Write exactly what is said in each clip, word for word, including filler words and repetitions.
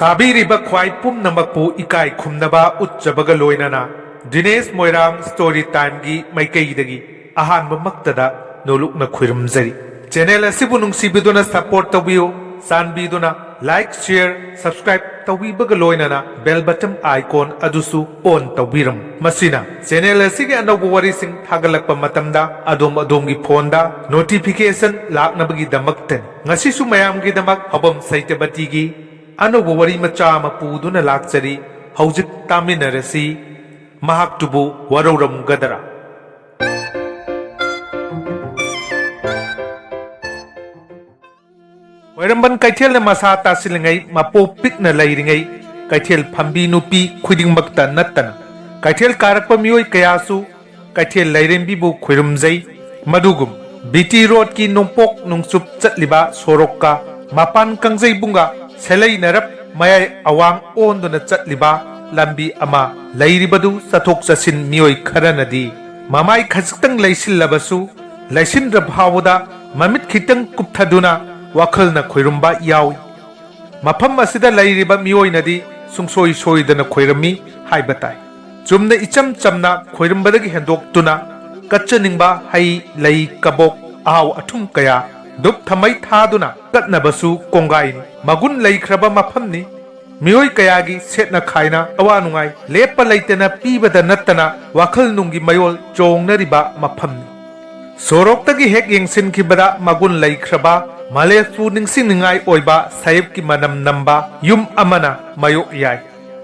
ꯇꯥꯕꯤꯔꯤꯕ ꯈ꯭ꯋꯥꯏ ꯄꯨꯝꯅꯃꯛꯄꯨ ꯏꯀꯥꯏ ꯈꯨꯝꯅꯕ ꯎꯠꯆꯕꯒ ꯂꯣꯏꯅꯅ ꯗꯤꯅꯦꯁ ꯃꯣꯏꯔꯥꯡ ꯁ꯭ꯇꯣꯔꯤ ꯇꯥꯏꯝꯒꯤ ꯃꯥꯏꯀꯩꯗꯒꯤ ꯑꯍꯥꯟꯕꯃꯛꯇꯗ ꯅꯣꯂꯨꯛꯅ ꯈꯨꯔꯨꯝꯖꯔꯤ꯫ ꯆꯦꯅꯦꯜ ꯑꯁꯤꯕꯨ ꯅꯨꯡꯁꯤꯕꯤꯗꯨꯅ ꯁꯄꯣꯔꯠ ꯇꯧꯕꯤꯌꯨ꯫ ꯆꯥꯟꯕꯤꯗꯨꯅ ꯂꯥꯏꯛ, ꯁꯤꯌꯔ, ꯁꯕꯁꯀ꯭ꯔꯥꯏꯕ ꯇꯧꯕꯤꯕꯒ ꯂꯣꯏꯅꯅ ꯕꯦꯜ ꯕꯇꯟ ꯑꯥꯏꯀꯣꯟ ꯑꯗꯨꯁꯨ ꯑꯣꯟ ꯇꯧꯕꯤꯔꯝꯃꯨ꯫ ꯃꯁꯤꯅ ꯆꯦꯅꯦꯜ ꯑꯁꯤꯒꯤ ꯑꯅꯧꯕ ꯋꯥꯔꯤꯁꯤꯡ ꯊꯥꯒꯠꯂꯛꯄ ꯃꯇꯝꯗ ꯑꯗꯣꯝ ꯑꯗꯣꯝꯒꯤ ꯐꯣꯟꯗ ꯅꯣꯇꯤꯐꯤꯀꯦꯁꯟ ꯂꯥꯛꯅꯕꯒꯤꯗꯃꯛꯇꯅꯤ꯫ ꯉꯁꯤꯁꯨ ꯃꯌꯥꯝꯒꯤꯗꯃꯛ ꯍꯧꯕꯝ ꯁꯩꯇꯕꯇꯤꯒꯤ ꯑꯅꯧꯕ ꯋꯥꯔꯤ ꯃꯆꯥ ꯑꯃ ꯄꯨꯗꯨꯅ ꯂꯥꯛꯆꯔꯤ꯫ ꯍꯧꯖꯤꯛ ꯇꯥꯃꯤꯟꯅꯔꯁꯤ꯫ ꯃꯍꯥꯛꯇꯨꯕꯨ ꯋꯥꯔꯧꯔꯝꯒꯗꯔꯥ? ꯈ꯭ꯋꯥꯏꯔꯝꯕꯟ ꯀꯩꯊꯦꯜꯗ ꯃꯁꯥ ꯇꯥꯁꯤꯜꯂꯤꯉꯩ, ꯃꯄꯣꯛ ꯄꯤꯛꯅ ꯂꯩꯔꯤꯉꯩ, ꯀꯩꯊꯦꯜ ꯐꯝꯕꯤ ꯅꯨꯄꯤ ꯈꯨꯗꯤꯡꯃꯛꯇ ꯅꯠꯇꯅ ꯀꯩꯊꯦꯜ ꯀꯥꯔꯛꯄ ꯃꯤꯑꯣꯏ ꯀꯌꯥꯁꯨ ꯀꯩꯊꯦꯜ ꯂꯥꯏꯔꯦꯝꯕꯤꯕꯨ ꯈꯨꯔꯨꯝꯖꯩ꯫ ꯃꯗꯨꯒꯨꯝ ꯕꯤ ꯇꯤ ꯔꯣꯗꯀꯤ ꯅꯣꯡꯄꯣꯛ ꯅꯣꯡꯆꯨꯞ ꯆꯠꯂꯤꯕ ꯁꯣꯔꯣꯛꯀ ꯃꯄꯥꯟ ꯀꯥꯡꯖꯩꯕꯨꯡꯒ ꯁꯦꯂꯩꯅꯔꯞ ꯃꯌꯥꯏ ꯑꯋꯥꯡ ꯑꯣꯟꯗꯨꯅ ꯆꯠꯂꯤꯕ ꯂꯝꯕꯤ ꯑꯃ ꯂꯩꯔꯤꯕꯗꯨ ꯆꯠꯊꯣꯛ ꯆꯠꯁꯤꯟ ꯃꯤꯑꯣꯏ ꯈꯔꯅꯗꯤ ꯃꯃꯥꯏ ꯈꯖꯤꯛꯇꯪ ꯂꯩꯁꯤꯜꯂꯕꯁꯨ, ꯂꯩꯁꯤꯟꯗ꯭ꯔ ꯐꯥꯎꯕꯗ ꯃꯃꯤꯠ ꯈꯤꯇꯪ ꯀꯨꯞꯊꯗꯨꯅ ꯋꯥꯈꯜꯅ ꯈꯣꯏꯔꯨꯝꯕ ꯌꯥꯎꯏ꯫ ꯃꯐꯝ ꯑꯁꯤꯗ ꯂꯩꯔꯤꯕ ꯃꯤꯑꯣꯏꯅꯗꯤ ꯁꯨꯡꯁꯣꯏ ꯁꯣꯏꯗꯅ ꯈꯣꯏꯔꯝꯃꯤ ꯍꯥꯏꯕ ꯇꯥꯏ꯫ ꯆꯨꯝꯅ ꯏꯆꯝ ꯆꯝꯅ ꯈꯣꯏꯔꯝꯕꯗꯒꯤ ꯍꯦꯟꯗꯣꯛꯇꯨꯅ ꯀꯠꯆꯅꯤꯡꯕ ꯍꯩ, ꯂꯩ, ꯀꯕꯣꯛ, ꯑꯍꯥꯎ ꯑꯊꯨꯝ ꯀꯌꯥ ꯙꯨꯞ ꯊꯝꯃꯩ ꯊꯥꯗꯨꯅ ꯀꯠꯅꯕꯁꯨ ꯀꯣꯡꯒꯥꯏꯅꯤ꯫ ꯃꯒꯨꯟ ꯂꯩꯈ꯭ꯔꯕ ꯃꯐꯝꯅꯤ꯫ ꯃꯤꯑꯣꯏ ꯀꯌꯥꯒꯤ ꯁꯦꯠꯅ ꯈꯥꯏꯅ ꯑꯋꯥ ꯅꯨꯡꯉꯥꯏ ꯂꯦꯞꯄ ꯂꯩꯇꯅ ꯄꯤꯕꯗ ꯅꯠꯇꯅ ꯋꯥꯈꯜ ꯅꯨꯡꯒꯤ ꯃꯌꯣꯜ ꯆꯣꯡꯅꯔꯤꯕ ꯃꯐꯝꯅꯤ꯫ ꯁꯣꯔꯣꯛꯇꯒꯤ ꯍꯦꯛ ꯌꯦꯡꯁꯤꯟꯈꯤꯕꯗ ꯃꯒꯨꯟ ꯂꯩꯈ꯭ꯔꯕ, ꯃꯥꯂꯦꯝꯕꯨ ꯅꯤꯡꯁꯤꯡꯅꯤꯡꯉꯥꯏ ꯑꯣꯏꯕ ꯁꯥꯍꯦꯕꯀꯤ ꯃꯅꯝ ꯅꯝꯕ ꯌꯨꯝ ꯑꯃꯅ ꯃꯥꯌꯣꯛ ꯌꯥꯏ꯫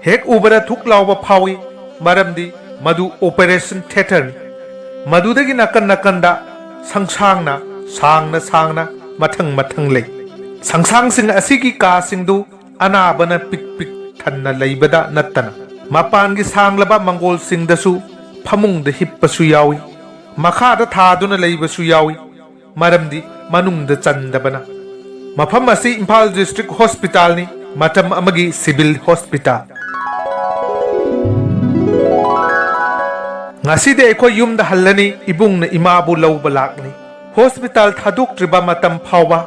ꯍꯦꯛ ꯎꯕꯗ ꯊꯨꯛ ꯂꯥꯎꯕ ꯐꯥꯎꯏ, ꯃꯔꯝꯗꯤ ꯃꯗꯨ ꯑꯣꯄꯦꯔꯦꯁꯟ ꯊꯤꯌꯦꯇꯔꯅꯤ꯫ ꯃꯗꯨꯗꯒꯤ ꯅꯥꯀꯟ ꯅꯥꯀꯟꯗ ꯁꯪꯁꯥꯡꯅ, ꯁꯥꯡꯅ ꯁꯥꯡꯅ ꯃꯊꯪ ꯃꯊꯪ ꯂꯩ꯫ ꯁꯪꯁꯥꯡꯁꯤꯡ ꯑꯁꯤꯒꯤ ꯀꯥꯁꯤꯡꯗꯨ ꯑꯅꯥꯕꯅ ꯄꯤꯛ ꯄꯤꯛ ꯊꯟꯅ ꯂꯩꯕꯗ ꯅꯠꯇꯅ ꯃꯄꯥꯟꯒꯤ ꯁꯥꯡꯂꯕ ꯃꯪꯒꯣꯜꯁꯤꯡꯗꯁꯨ ꯐꯃꯨꯡꯗ ꯍꯤꯞꯄꯁꯨ ꯌꯥꯎꯏ, ꯃꯈꯥꯗ ꯊꯥꯗꯨꯅ ꯂꯩꯕꯁꯨ ꯌꯥꯎꯏ꯫ ꯃꯔꯝꯗꯤ ꯃꯅꯨꯡꯗ ꯆꯟꯗꯕꯅ꯫ ꯃꯐꯝ ꯑꯁꯤ ꯏꯝꯐꯥꯜ ꯗꯤꯁꯇ꯭ꯔꯤꯛ ꯍꯣꯁꯄꯤꯇꯥꯜꯅꯤ, ꯃꯇꯝ ꯑꯃꯒꯤ ꯁꯤꯚꯤꯜ ꯍꯣꯁꯄꯤꯇꯥꯜ꯫ ꯉꯁꯤꯗꯤ ꯑꯩꯈꯣꯏ ꯌꯨꯝꯗ ꯍꯜꯂꯅꯤ꯫ ꯏꯕꯨꯡꯅ ꯏꯃꯥꯕꯨ ꯂꯧꯕ ꯂꯥꯛꯂꯤ꯫ ꯍꯣꯁꯄꯤꯇꯥꯜ ꯊꯥꯗꯣꯛꯇ꯭ꯔꯤꯕ ꯃꯇꯝ ꯐꯥꯎꯕ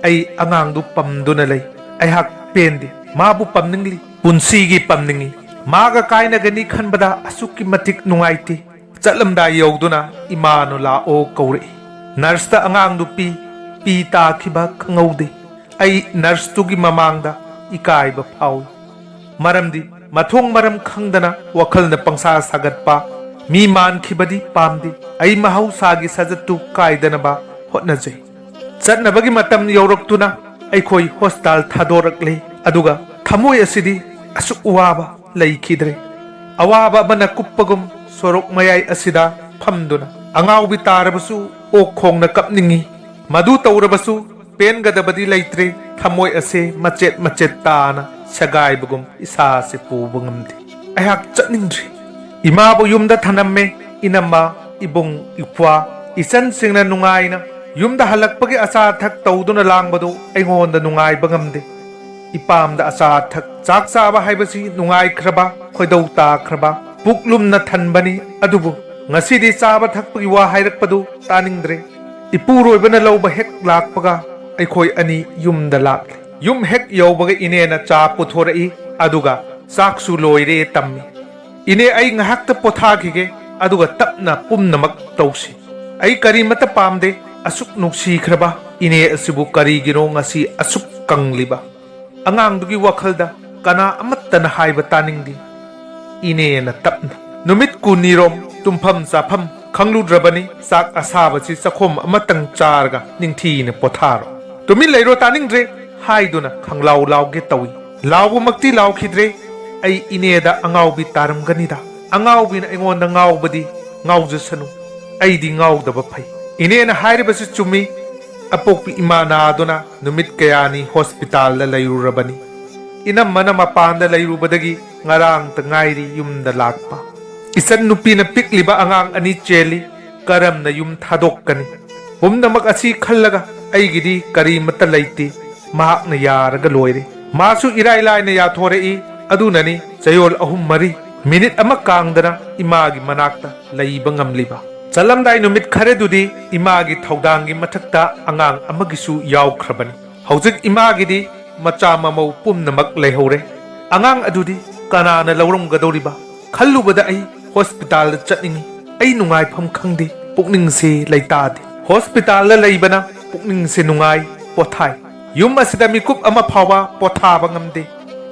ꯑꯩ ꯑꯉꯥꯡꯗꯨ ꯄꯝꯗꯨꯅ ꯂꯩ꯫ ꯑꯩꯍꯥꯛ ꯄꯦꯟꯗꯦ꯫ ꯃꯥꯕꯨ ꯄꯝꯅꯤꯡꯂꯤ, ꯄꯨꯟꯁꯤꯒꯤ ꯄꯝꯅꯤꯡꯏ꯫ ꯃꯥꯒ ꯀꯥꯏꯅꯒꯅꯤ ꯈꯟꯕꯗ ꯑꯁꯨꯛꯀꯤ ꯃꯇꯤꯛ ꯅꯨꯡꯉꯥꯏꯇꯦ꯫ ꯆꯠꯂꯝꯗꯥꯏ ꯌꯧꯗꯨꯅ ꯏꯃꯥꯅ ꯂꯥꯛꯑꯣ ꯀꯧꯔꯛꯏ꯫ ꯅꯔꯁꯇ ꯑꯉꯥꯡꯗꯨ ꯄꯤ, ꯄꯤ ꯇꯥꯈꯤꯕ ꯈꯪꯍꯧꯗꯦ꯫ ꯑꯩ ꯅꯔꯁꯇꯨꯒꯤ ꯃꯃꯥꯡꯗ ꯏꯀꯥꯏꯕ ꯐꯥꯎꯏ꯫ ꯃꯔꯝꯗꯤ ꯃꯊꯣꯡ ꯃꯔꯝ ꯈꯪꯗꯅ ꯋꯥꯈꯜꯅ ꯄꯪꯁꯥ ꯁꯥꯒꯠꯄ ꯃꯤ ꯃꯥꯟꯈꯤꯕꯗꯤ ꯄꯥꯝꯗꯦ꯫ ꯑꯩ ꯃꯍꯧꯁꯥꯒꯤ ꯁꯥꯖꯠꯇꯨ ꯀꯥꯏꯗꯅꯕ ꯍꯣꯠꯅꯖꯩ꯫ ꯆꯠꯅꯕꯒꯤ ꯃꯇꯝ ꯌꯧꯔꯛꯇꯨꯅ ꯑꯩꯈꯣꯏ ꯍꯣꯁꯄꯤꯇꯥꯜ ꯊꯥꯗꯣꯔꯛꯂꯦ꯫ ꯑꯗꯨꯒ ꯊꯃꯣꯏ ꯑꯁꯤꯗꯤ ꯑꯁꯨꯛ ꯋꯥꯕ ꯂꯩꯈꯤꯗ꯭ꯔꯦ꯫ ꯑꯋꯥꯕ ꯑꯃꯅ ꯀꯨꯞꯄꯒꯨꯝ ꯁꯣꯔꯣꯛ ꯃꯌꯥꯏ ꯑꯁꯤꯗ ꯐꯝꯗꯨꯅ ꯑꯉꯥꯎꯕꯤ ꯇꯥꯔꯕꯁꯨ ꯑꯣꯛ ꯈꯣꯡꯅ ꯀꯞꯅꯤꯡꯏ꯫ ꯃꯗꯨ ꯇꯧꯔꯕꯁꯨ ꯄꯦꯟꯒꯗꯕꯗꯤ ꯂꯩꯇ꯭ꯔꯦ꯫ ꯊꯃꯣꯏ ꯑꯁꯦ ꯃꯆꯦꯠ ꯃꯆꯦꯠ ꯇꯥꯅ ꯁꯦꯒꯥꯏꯕꯒꯨꯝ ꯏꯁꯥꯁꯦ ꯄꯨꯕ ꯉꯝꯗꯦ꯫ ꯑꯩꯍꯥꯛ ꯆꯠꯅꯤꯡꯗ꯭ꯔꯤ꯫ ꯏꯃꯥꯕꯨ ꯌꯨꯝꯗ ꯊꯅꯝꯃꯦ꯫ ꯏꯅꯝꯃ, ꯏꯕꯨꯡ, ꯏꯄ꯭ꯋꯥ, ꯏꯆꯟꯁꯤꯡꯅ ꯅꯨꯡꯉꯥꯏꯅ ꯌꯨꯝꯗ ꯍꯜꯂꯛꯄꯒꯤ ꯑꯆꯥ ꯑꯊꯛ ꯇꯧꯗꯨꯅ ꯂꯥꯡꯕꯗꯨ ꯑꯩꯉꯣꯟꯗ ꯅꯨꯡꯉꯥꯏꯕ ꯉꯝꯗꯦ꯫ ꯏꯄꯥꯝꯗ ꯑꯆꯥ ꯑꯊꯛ ꯆꯥꯛ ꯆꯥꯕ ꯍꯥꯏꯕꯁꯤ ꯅꯨꯡꯉꯥꯏꯈ꯭ꯔꯕ, ꯈꯣꯏꯗꯧ ꯇꯥꯈ꯭ꯔꯕ, ꯄꯨꯛ ꯂꯨꯝꯅ ꯊꯟꯕꯅꯤ꯫ ꯑꯗꯨꯕꯨ ꯉꯁꯤꯗꯤ ꯆꯥꯕ ꯊꯛꯄꯒꯤ ꯋꯥ ꯍꯥꯏꯔꯛꯄꯗꯨ ꯇꯥꯅꯤꯡꯗ꯭ꯔꯦ꯫ ꯏꯄꯨꯔꯣꯏꯕꯅ ꯂꯧꯕ ꯍꯦꯛ ꯂꯥꯛꯄꯒ ꯑꯩꯈꯣꯏ ꯑꯅꯤ ꯌꯨꯝꯗ ꯂꯥꯛꯂꯦ꯫ ꯌꯨꯝ ꯍꯦꯛ ꯌꯧꯕꯒ ꯏꯅꯦꯅ ꯆꯥ ꯄꯨꯊꯣꯔꯛꯏ, ꯑꯗꯨꯒ ꯆꯥꯛꯁꯨ ꯂꯣꯏꯔꯦ ꯇꯝꯃꯤ꯫ "ꯏꯅꯦ, ꯑꯩ ꯉꯥꯏꯍꯥꯛꯇ ꯄꯣꯊꯥꯈꯤꯒꯦ, ꯑꯗꯨꯒ ꯇꯞꯅ ꯄꯨꯝꯅꯃꯛ ꯇꯧꯁꯤ꯫ ꯑꯩ ꯀꯔꯤꯃꯠꯇ ꯄꯥꯝꯗꯦ꯫ ꯑꯁꯨꯛ ꯅꯨꯡꯁꯤꯈ꯭ꯔꯕ ꯏꯅꯦ ꯑꯁꯤꯕꯨ ꯀꯔꯤꯒꯤꯅꯣ ꯉꯁꯤ ꯑꯁꯨꯛ ꯀꯪꯂꯤꯕ?" ꯑꯉꯥꯡꯗꯨꯒꯤ ꯋꯥꯈꯜꯗ ꯀꯅꯥ ꯑꯃꯠꯇꯅ ꯍꯥꯏꯕ ꯇꯥꯅꯤꯡꯗꯦ꯫ ꯏꯅꯦꯅ ꯇꯞꯅ, ꯅꯨꯃꯤꯠ ꯀꯨꯟꯅꯤꯔꯣꯝ ꯇꯨꯝꯐꯝ ꯆꯥꯐꯝ ꯈꯪꯂꯨꯗ꯭ꯔꯕꯅꯤ꯫ ꯆꯥꯛ ꯑꯁꯥꯕꯁꯤ ꯆꯥꯛꯈꯣꯝ ꯑꯃꯇꯪ ꯆꯥꯔꯒ ꯅꯤꯡꯊꯤꯅ ꯄꯣꯊꯥꯔꯣ꯫ "ꯇꯨꯃꯤꯟ ꯂꯩꯔꯣ, ꯇꯥꯅꯤꯡꯗ꯭ꯔꯦ!" ꯍꯥꯏꯗꯨꯅ ꯈꯪꯂꯥꯎ ꯂꯥꯎꯒꯦ ꯇꯧꯏ꯫ ꯂꯥꯎꯕꯃꯛꯇꯤ ꯂꯥꯎꯈꯤꯗ꯭ꯔꯦ꯫ ꯑꯩ ꯏꯅꯦꯗ ꯑꯉꯥꯎꯕꯤ ꯇꯥꯔꯝꯒꯅꯤꯗ꯫ ꯑꯉꯥꯎꯕꯤꯅ ꯑꯩꯉꯣꯟꯗ ꯉꯥꯎꯕꯗꯤ ꯉꯥꯎꯖꯁꯅꯨ꯫ ꯑꯩꯗꯤ ꯉꯥꯎꯗꯕ ꯐꯩ꯫ ꯏꯅꯦꯅ ꯍꯥꯏꯔꯤꯕꯁꯤ ꯆꯨꯝꯃꯤ꯫ ꯑꯄꯣꯛꯄꯤ ꯏꯃꯥ ꯅꯥꯗꯨꯅ ꯅꯨꯃꯤꯠ ꯀꯌꯥꯅꯤ ꯍꯣꯁꯄꯤꯇꯥꯜꯗ ꯂꯩꯔꯨꯔꯕꯅꯤ꯫ ꯏꯅꯝꯃꯅ ꯃꯄꯥꯟꯗ ꯂꯩꯔꯨꯕꯗꯒꯤ ꯉꯔꯥꯡꯇ ꯉꯥꯏꯔꯤ ꯌꯨꯝꯗ ꯂꯥꯛꯄ꯫ ꯏꯆꯟ ꯅꯨꯄꯤꯅ ꯄꯤꯛꯂꯤꯕ ꯑꯉꯥꯡ ꯑꯅꯤ ꯆꯦꯜꯂꯤ꯫ ꯀꯔꯝꯅ ꯌꯨꯝ ꯊꯥꯗꯣꯛꯀꯅꯤ? ꯄꯨꯝꯅꯃꯛ ꯑꯁꯤ ꯈꯜꯂꯒ ꯑꯩꯒꯤꯗꯤ ꯀꯔꯤꯃꯠꯇ ꯂꯩꯇꯦ꯫ ꯃꯍꯥꯛꯅ ꯌꯥꯔꯒ ꯂꯣꯏꯔꯦ꯫ ꯃꯥꯁꯨ ꯏꯔꯥꯏ ꯂꯥꯏꯅ ꯌꯥꯊꯣꯔꯛꯏ꯫ ꯑꯗꯨꯅꯅꯤ ꯆꯌꯣꯜ ꯑꯍꯨꯝ ꯃꯔꯤ ꯃꯤꯅꯤꯠ ꯑꯃ ꯀꯥꯡꯗꯅ ꯏꯃꯥꯒꯤ ꯃꯅꯥꯛꯇ ꯂꯩꯕ ꯉꯝꯂꯤꯕ꯫ ꯆꯠꯂꯝꯗꯥꯏ ꯅꯨꯃꯤꯠ ꯈꯔꯗꯨꯗꯤ ꯏꯃꯥꯒꯤ ꯊꯧꯗꯥꯡꯒꯤ ꯃꯊꯛꯇ ꯑꯉꯥꯡ ꯑꯃꯒꯤꯁꯨ ꯌꯥꯎꯈ꯭ꯔꯕꯅꯤ꯫ ꯍꯧꯖꯤꯛ ꯏꯃꯥꯒꯤꯗꯤ ꯃꯆꯥ ꯃꯃꯧ ꯄꯨꯝꯅꯃꯛ ꯂꯩꯍꯧꯔꯦ꯫ ꯑꯉꯥꯡ ꯑꯗꯨꯗꯤ ꯀꯅꯥꯅ ꯂꯧꯔꯝꯒꯗꯧꯔꯤꯕ? ꯈꯜꯂꯨꯕꯗ ꯑꯩ ꯍꯣꯁꯄꯤꯇꯥꯜꯗ ꯆꯠꯅꯤꯡꯏ꯫ ꯑꯩ ꯅꯨꯡꯉꯥꯏꯐꯝ ꯈꯪꯗꯦ, ꯄꯨꯛꯅꯤꯡꯁꯦ ꯂꯩꯇꯥꯗꯦ꯫ ꯍꯣꯁꯄꯤꯇꯥꯜꯗ ꯂꯩꯕꯅ ꯄꯨꯛꯅꯤꯡꯁꯦ ꯅꯨꯡꯉꯥꯏ, ꯄꯣꯊꯥꯏ꯫ ꯌꯨꯝ ꯑꯁꯤꯗ ꯃꯤꯀꯨꯞ ꯑꯃ ꯐꯥꯎꯕ ꯄꯣꯊꯥꯕ ꯉꯝꯗꯦ꯫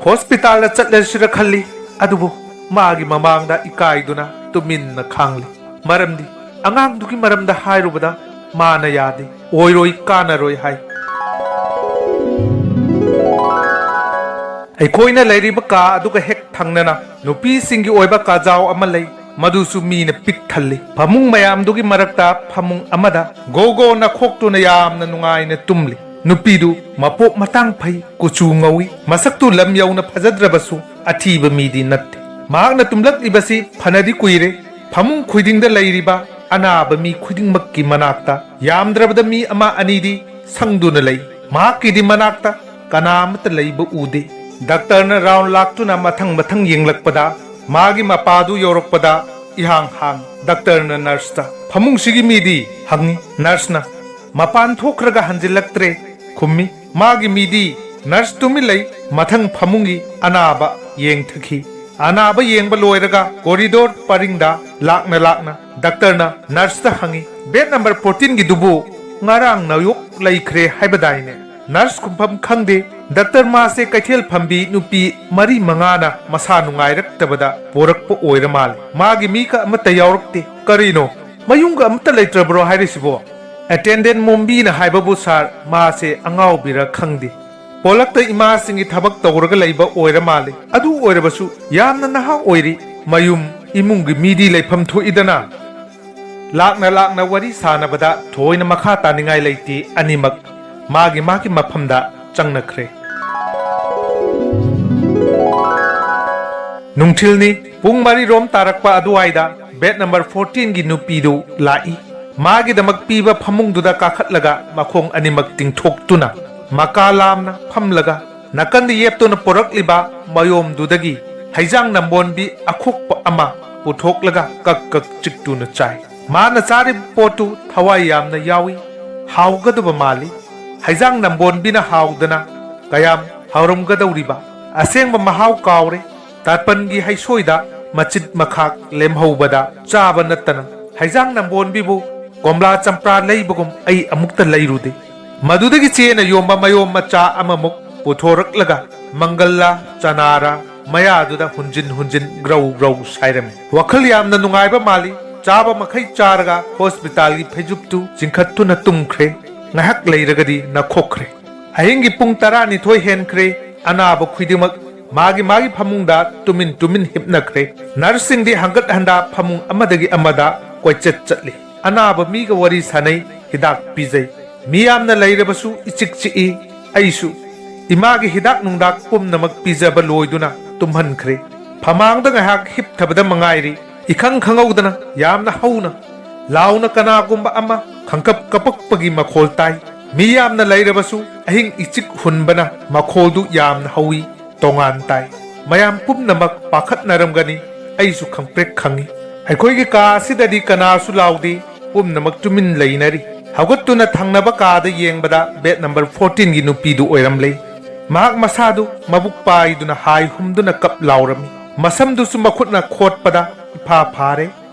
ꯍꯣꯁꯄꯤꯇꯥꯜꯗ ꯆꯠꯂꯁꯤꯔ ꯈꯜꯂꯤ, ꯑꯗꯨꯕꯨ ꯃꯥꯒꯤ ꯃꯃꯥꯡꯗ ꯏꯀꯥꯏꯗꯨꯅ ꯇꯨꯃꯤꯟꯅ ꯈꯥꯡꯂꯤ꯫ ꯃꯔꯝꯗꯤ ꯑꯉꯥꯡꯗꯨꯒꯤ ꯃꯔꯝꯗ ꯍꯥꯏꯔꯨꯕꯗ ꯃꯥꯅ ꯌꯥꯗꯦ, ꯑꯣꯏꯔꯣꯏ, ꯀꯥꯟꯅꯔꯣꯏ ꯍꯥꯏ꯫ ꯑꯩꯈꯣꯏꯅ ꯂꯩꯔꯤꯕ ꯀꯥ ꯑꯗꯨꯒ ꯍꯦꯛ ꯊꯪꯅꯅ ꯅꯨꯄꯤꯁꯤꯡꯒꯤ ꯑꯣꯏꯕ ꯀꯥꯖꯥꯎ ꯑꯃ ꯂꯩ꯫ ꯃꯗꯨꯁꯨ ꯃꯤꯅ ꯄꯤꯛ ꯊꯜꯂꯤ꯫ ꯐꯃꯨꯡ ꯃꯌꯥꯝꯗꯨꯒꯤ ꯃꯔꯛꯇ ꯐꯃꯨꯡ ꯑꯃꯗ ꯒꯣ ꯒꯣ ꯅꯈꯣꯛꯇꯨꯅ ꯌꯥꯝꯅ ꯅꯨꯡꯉꯥꯏꯅ ꯇꯨꯝꯂꯤ꯫ ꯅꯨꯄꯤꯗꯨ ꯃꯄꯣꯛ ꯃꯇꯥꯡ ꯐꯩ, ꯀꯨꯆꯨ ꯉꯧꯏ, ꯃꯁꯛꯇꯨ ꯂꯝ ꯌꯧꯅ ꯐꯖꯗ꯭ꯔꯕꯁꯨ ꯑꯊꯤꯕ ꯃꯤꯗꯤ ꯅꯠꯇꯦ꯫ ꯃꯍꯥꯛꯅ ꯇꯨꯝꯂꯛꯂꯤꯕꯁꯤ ꯐꯅꯗꯤ ꯀꯨꯏꯔꯦ꯫ ꯐꯃꯨꯡ ꯈꯨꯗꯤꯡꯗ ꯂꯩꯔꯤꯕ ꯑꯅꯥꯕ ꯃꯤ ꯈꯨꯗꯤꯡꯃꯛꯀꯤ ꯃꯅꯥꯛꯇ ꯌꯥꯝꯗ꯭ꯔꯕꯗ ꯃꯤ ꯑꯃ ꯑꯅꯤꯗꯤ ꯁꯪꯗꯨꯅ ꯂꯩ꯫ ꯃꯍꯥꯛꯀꯤꯗꯤ ꯃꯅꯥꯛꯇ ꯀꯅꯥ ꯑꯃꯠꯇ ꯂꯩꯕ ꯎꯗꯦ꯫ ꯗꯥꯛꯇꯔꯅ ꯔꯥꯎꯟ ꯂꯥꯛꯇꯨꯅ ꯃꯊꯪ ꯃꯊꯪ ꯌꯦꯡꯂꯛꯄꯗ ꯃꯥꯒꯤ ꯃꯄꯥꯗꯨ ꯌꯧꯔꯛꯄꯗ ꯏꯍꯥꯡ ꯍꯥꯡ꯫ ꯗꯥꯛꯇꯔꯅ ꯅꯔꯁꯇ, "ꯐꯃꯨꯡꯁꯤꯒꯤ ꯃꯤꯗꯤ?" ꯍꯪꯉꯤ꯫ ꯅꯔꯁꯅ, "ꯃꯄꯥꯟ ꯊꯣꯛꯈ꯭ꯔꯒ ꯍꯟꯖꯤꯜꯂꯛꯇ꯭ꯔꯦ" ꯈꯨꯝꯃꯤ꯫ "ꯃꯥꯒꯤ ꯃꯤꯗꯤ?" ꯅꯔꯁ ꯇꯨꯃꯤꯟ ꯂꯩ꯫ ꯃꯊꯪ ꯐꯃꯨꯡꯒꯤ ꯑꯅꯥꯕ ꯌꯦꯡꯊꯈꯤ꯫ ꯑꯅꯥꯕ ꯌꯦꯡꯕ ꯂꯣꯏꯔꯒ ꯀꯣꯔꯤꯗꯣꯔ ꯄꯔꯤꯡꯗ ꯂꯥꯛꯅ ꯂꯥꯛꯅ ꯗꯥꯛꯇꯔꯅ ꯅꯔꯁꯇ ꯍꯪꯉꯤ, "ꯕꯦꯗ ꯅꯝꯕꯔ ꯐꯣꯔꯇꯤꯟꯒꯤꯗꯨꯕꯨ ꯉꯔꯥꯡ ꯅꯥꯌꯣꯛ ꯂꯩꯈ꯭ꯔꯦ ꯍꯥꯏꯕꯗꯥꯏꯅꯦ?" ꯅꯔꯁ ꯈꯨꯝꯐꯝ ꯈꯪꯗꯦ꯫ "ꯗꯥꯛꯇꯔ, ꯃꯥꯁꯦ ꯀꯩꯊꯦꯜ ꯐꯝꯕꯤ ꯅꯨꯄꯤ ꯃꯔꯤ ꯃꯉꯥꯅ ꯃꯁꯥ ꯅꯨꯡꯉꯥꯏꯔꯛꯇꯕꯗ ꯄꯣꯔꯛꯄ ꯑꯣꯏꯔ ꯃꯥꯜꯂꯦ꯫ ꯃꯥꯒꯤ ꯃꯤꯒ ꯑꯃꯠꯇ ꯌꯥꯎꯔꯛꯇꯦ꯫" "ꯀꯔꯤꯅꯣ? ꯃꯌꯨꯝꯒ ꯑꯃꯠꯇ ꯂꯩꯇ꯭ꯔꯕ꯭ꯔꯣ ꯍꯥꯏꯔꯤꯁꯤꯕꯣ?" "ꯑꯦꯇꯦꯟꯗꯦꯟ ꯃꯣꯝꯕꯤꯅ ꯍꯥꯏꯕꯕꯨ ꯁꯥꯔ, ꯃꯥꯁꯦ ꯑꯉꯥꯎꯕꯤꯔ ꯈꯪꯗꯦ꯫ ꯄꯣꯂꯛꯇ ꯏꯃꯥꯁꯤꯡꯒꯤ ꯊꯕꯛ ꯇꯧꯔꯒ ꯂꯩꯕ ꯑꯣꯏꯔ ꯃꯥꯜꯂꯦ꯫ ꯑꯗꯨ ꯑꯣꯏꯔꯕꯁꯨ ꯌꯥꯝꯅ ꯅꯍꯥ ꯑꯣꯏꯔꯤ꯫ ꯃꯌꯨꯝ ꯏꯃꯨꯡꯒꯤ ꯃꯤꯗꯤ ꯂꯩꯐꯝ ꯊꯣꯛꯏꯗꯅ꯫" ꯂꯥꯛꯅ ꯂꯥꯛꯅ ꯋꯥꯔꯤ ꯁꯥꯅꯕꯗ ꯊꯣꯏꯅ ꯃꯈꯥ ꯇꯥꯅꯤꯡꯉꯥꯏ ꯂꯩꯇꯦ꯫ ꯑꯅꯤꯃꯛ ꯃꯥꯒꯤ ꯃꯥꯒꯤ ꯃꯐꯝꯗ ꯆꯪꯅꯈ꯭ꯔꯦ꯫ ꯅꯨꯡꯊꯤꯜꯅꯤ꯫ ꯄꯨꯡ ꯃꯔꯤ ꯔꯣꯝ ꯇꯥꯔꯛꯄ ꯑꯗꯨꯋꯥꯏꯗ ꯕꯦꯗ ꯅꯝꯕꯔ ꯐꯣꯔꯇꯤꯟꯒꯤ ꯅꯨꯄꯤꯗꯨ ꯂꯥꯛꯏ꯫ ꯃꯥꯒꯤꯗꯃꯛ ꯄꯤꯕ ꯐꯃꯨꯡꯗꯨꯗ ꯀꯥꯈꯠꯂꯒ ꯃꯈꯣꯡ ꯑꯅꯤꯃꯛ ꯇꯤꯡꯊꯣꯛꯇꯨꯅ ꯃꯀꯥ ꯂꯥꯝꯅ ꯐꯝꯂꯒ ꯅꯥꯀꯟꯗ ꯌꯦꯞꯇꯨꯅ ꯄꯨꯔꯛꯂꯤꯕ ꯃꯌꯣꯝꯗꯨꯗꯒꯤ ꯍꯩꯖꯥꯡ ꯅꯝꯕꯣꯟꯕꯤ ꯑꯈꯣꯛꯄ ꯑꯃ ꯄꯨꯊꯣꯛꯂꯒ ꯀꯛ ꯀꯛ ꯆꯤꯛꯇꯨꯅ ꯆꯥꯏ꯫ ꯃꯥꯅ ꯆꯥꯔꯤꯕ ꯄꯣꯠꯇꯨ ꯊꯋꯥꯏ ꯌꯥꯝꯅ ꯌꯥꯎꯏ, ꯍꯥꯎꯒꯗꯕ ꯃꯥꯜꯂꯤ꯫ ꯍꯩꯖꯥꯡ ꯅꯝꯕꯣꯟꯕꯤꯅ ꯍꯥꯎꯗꯅ ꯀꯌꯥꯝ ꯍꯥꯎꯔꯝꯒꯗꯧꯔꯤꯕ꯫ ꯑꯁꯦꯡꯕ ꯃꯍꯥꯎ ꯀꯥꯎꯔꯦ꯫ ꯇꯥꯠꯄꯟꯒꯤ ꯍꯩꯁꯣꯏꯗ ꯃꯆꯤꯠ ꯃꯈꯥꯛ ꯂꯦꯝꯍꯧꯕꯗ ꯆꯥꯕ ꯅꯠꯇꯅ ꯍꯩꯖꯥꯡ ꯅꯝꯕꯣꯟꯕꯤꯕꯨ ꯀꯣꯝꯂꯥ ꯆꯝꯄ꯭ꯔꯥ ꯂꯩꯕꯒꯨꯝ ꯑꯩ ꯑꯃꯨꯛꯇ ꯂꯩꯔꯨꯗꯦ꯫ ꯃꯗꯨꯗꯒꯤ ꯆꯦꯅ ꯌꯣꯝꯕ ꯃꯌꯣꯝ ꯃꯆꯥ ꯑꯃꯃꯨꯛ ꯄꯨꯊꯣꯔꯛꯂꯒ ꯃꯪꯒꯜꯂꯥ ꯆꯅꯥꯔꯥ ꯃꯌꯥꯗꯨꯗ ꯍꯨꯟꯖꯤꯟ ꯍꯨꯟꯖꯤꯟ ꯒ꯭ꯔꯧ ꯒ꯭ꯔꯧ ꯁꯥꯏꯔꯝꯃꯤ꯫ ꯋꯥꯈꯜ ꯌꯥꯝꯅ ꯅꯨꯡꯉꯥꯏꯕ ꯃꯥꯜꯂꯤ꯫ ꯆꯥꯕ ꯃꯈꯩ ꯆꯥꯔꯒ ꯍꯣꯁꯄꯤꯇꯥꯜꯒꯤ ꯐꯩꯖꯨꯞꯇꯨ ꯆꯤꯡꯈꯠꯇꯨꯅ ꯇꯨꯝꯈ꯭ꯔꯦ꯫ ꯉꯥꯏꯍꯥꯛ ꯂꯩꯔꯒꯗꯤ ꯅꯈꯣꯛꯈ꯭ꯔꯦ꯫ ꯑꯍꯤꯡꯒꯤ ꯄꯨꯡ ꯇꯔꯥꯅꯤꯊꯣꯏ ꯍꯦꯟꯈ꯭ꯔꯦ꯫ ꯑꯅꯥꯕ ꯈꯨꯗꯤꯡꯃꯛ ꯃꯥꯒꯤ ꯃꯥꯒꯤ ꯐꯃꯨꯡꯗ ꯇꯨꯃꯤꯟ ꯇꯨꯃꯤꯟ ꯍꯤꯞꯅꯈ꯭ꯔꯦ꯫ ꯅꯔꯁꯁꯤꯡꯗꯤ ꯍꯪꯒꯠ ꯍꯟꯗꯥ ꯐꯃꯨꯡ ꯑꯃꯗꯒꯤ ꯑꯃꯗ ꯀꯣꯏꯆꯠ ꯆꯠꯂꯤ꯫ ꯑꯅꯥꯕ ꯃꯤꯒ ꯋꯥꯔꯤ ꯁꯥꯟꯅꯩ, ꯍꯤꯗꯥꯛ ꯄꯤꯖꯩ꯫ ꯃꯤ ꯌꯥꯝꯅ ꯂꯩꯔꯕꯁꯨ ꯏꯆꯤꯛ ꯆꯤꯛꯏ꯫ ꯑꯩꯁꯨ ꯏꯃꯥꯒꯤ ꯍꯤꯗꯥꯛ ꯅꯨꯡꯗꯥꯛ ꯄꯨꯝꯅꯃꯛ ꯄꯤꯖꯕ ꯂꯣꯏꯗꯨꯅ ꯇꯨꯝꯍꯟꯈ꯭ꯔꯦ꯫ ꯐꯃꯥꯡꯗ ꯉꯥꯏꯍꯥꯛ ꯍꯤꯞꯊꯕꯗ ꯃꯉꯥꯏꯔꯤ꯫ ꯏꯈꯪ ꯈꯪꯍꯧꯗꯅ ꯌꯥꯝꯅ ꯍꯧꯅ ꯂꯥꯎꯅ ꯀꯅꯥꯒꯨꯝꯕ ꯑꯃ ꯈꯪꯀꯞ ꯀꯄꯛꯄꯒꯤ ꯃꯈꯣꯜ ꯇꯥꯏ꯫ ꯃꯤ ꯌꯥꯝꯅ ꯂꯩꯔꯕꯁꯨ ꯑꯍꯤꯡ ꯏꯆꯤꯛ ꯍꯨꯟꯕꯅ ꯃꯈꯣꯜꯗꯨ ꯌꯥꯝꯅ ꯍꯧꯏ, ꯇꯣꯉꯥꯟ ꯇꯥꯏ꯫ ꯃꯌꯥꯝ ꯄꯨꯝꯅꯃꯛ ꯄꯥꯈꯠꯅꯔꯝꯒꯅꯤ꯫ ꯑꯩꯁꯨ ꯈꯪꯄ꯭ꯔꯦꯛ ꯈꯪꯏ꯫ ꯑꯩꯈꯣꯏꯒꯤ ꯀꯥ ꯑꯁꯤꯗꯗꯤ ꯀꯅꯥꯁꯨ ꯂꯥꯎꯗꯦ꯫ ꯄꯨꯝꯅꯃꯛ ꯇꯨꯃꯤꯟ ꯂꯩꯅꯔꯤ꯫ ꯍꯧꯒꯠꯇꯨꯅ ꯊꯪꯅꯕ ꯀꯥꯗ ꯌꯦꯡꯕꯗ ꯕꯦꯗ ꯅꯝꯕꯔ ꯐꯣꯔꯇꯤꯟꯒꯤ ꯅꯨꯄꯤꯗꯨ ꯑꯣꯏꯔꯝꯂꯦ꯫ ꯃꯍꯥꯛ ꯃꯁꯥꯗꯨ ꯃꯕꯨꯛ ꯄꯥꯏꯗꯨꯅ ꯍꯥꯏ ꯍꯨꯝꯗꯨꯅ ꯀꯞ ꯂꯥꯎꯔꯝꯃꯤ꯫ ꯃꯁꯝꯗꯨꯁꯨ ꯃꯈꯨꯠꯅ ꯈꯣꯠꯄꯗ ꯏꯐꯥ ꯐꯥꯔꯦ꯫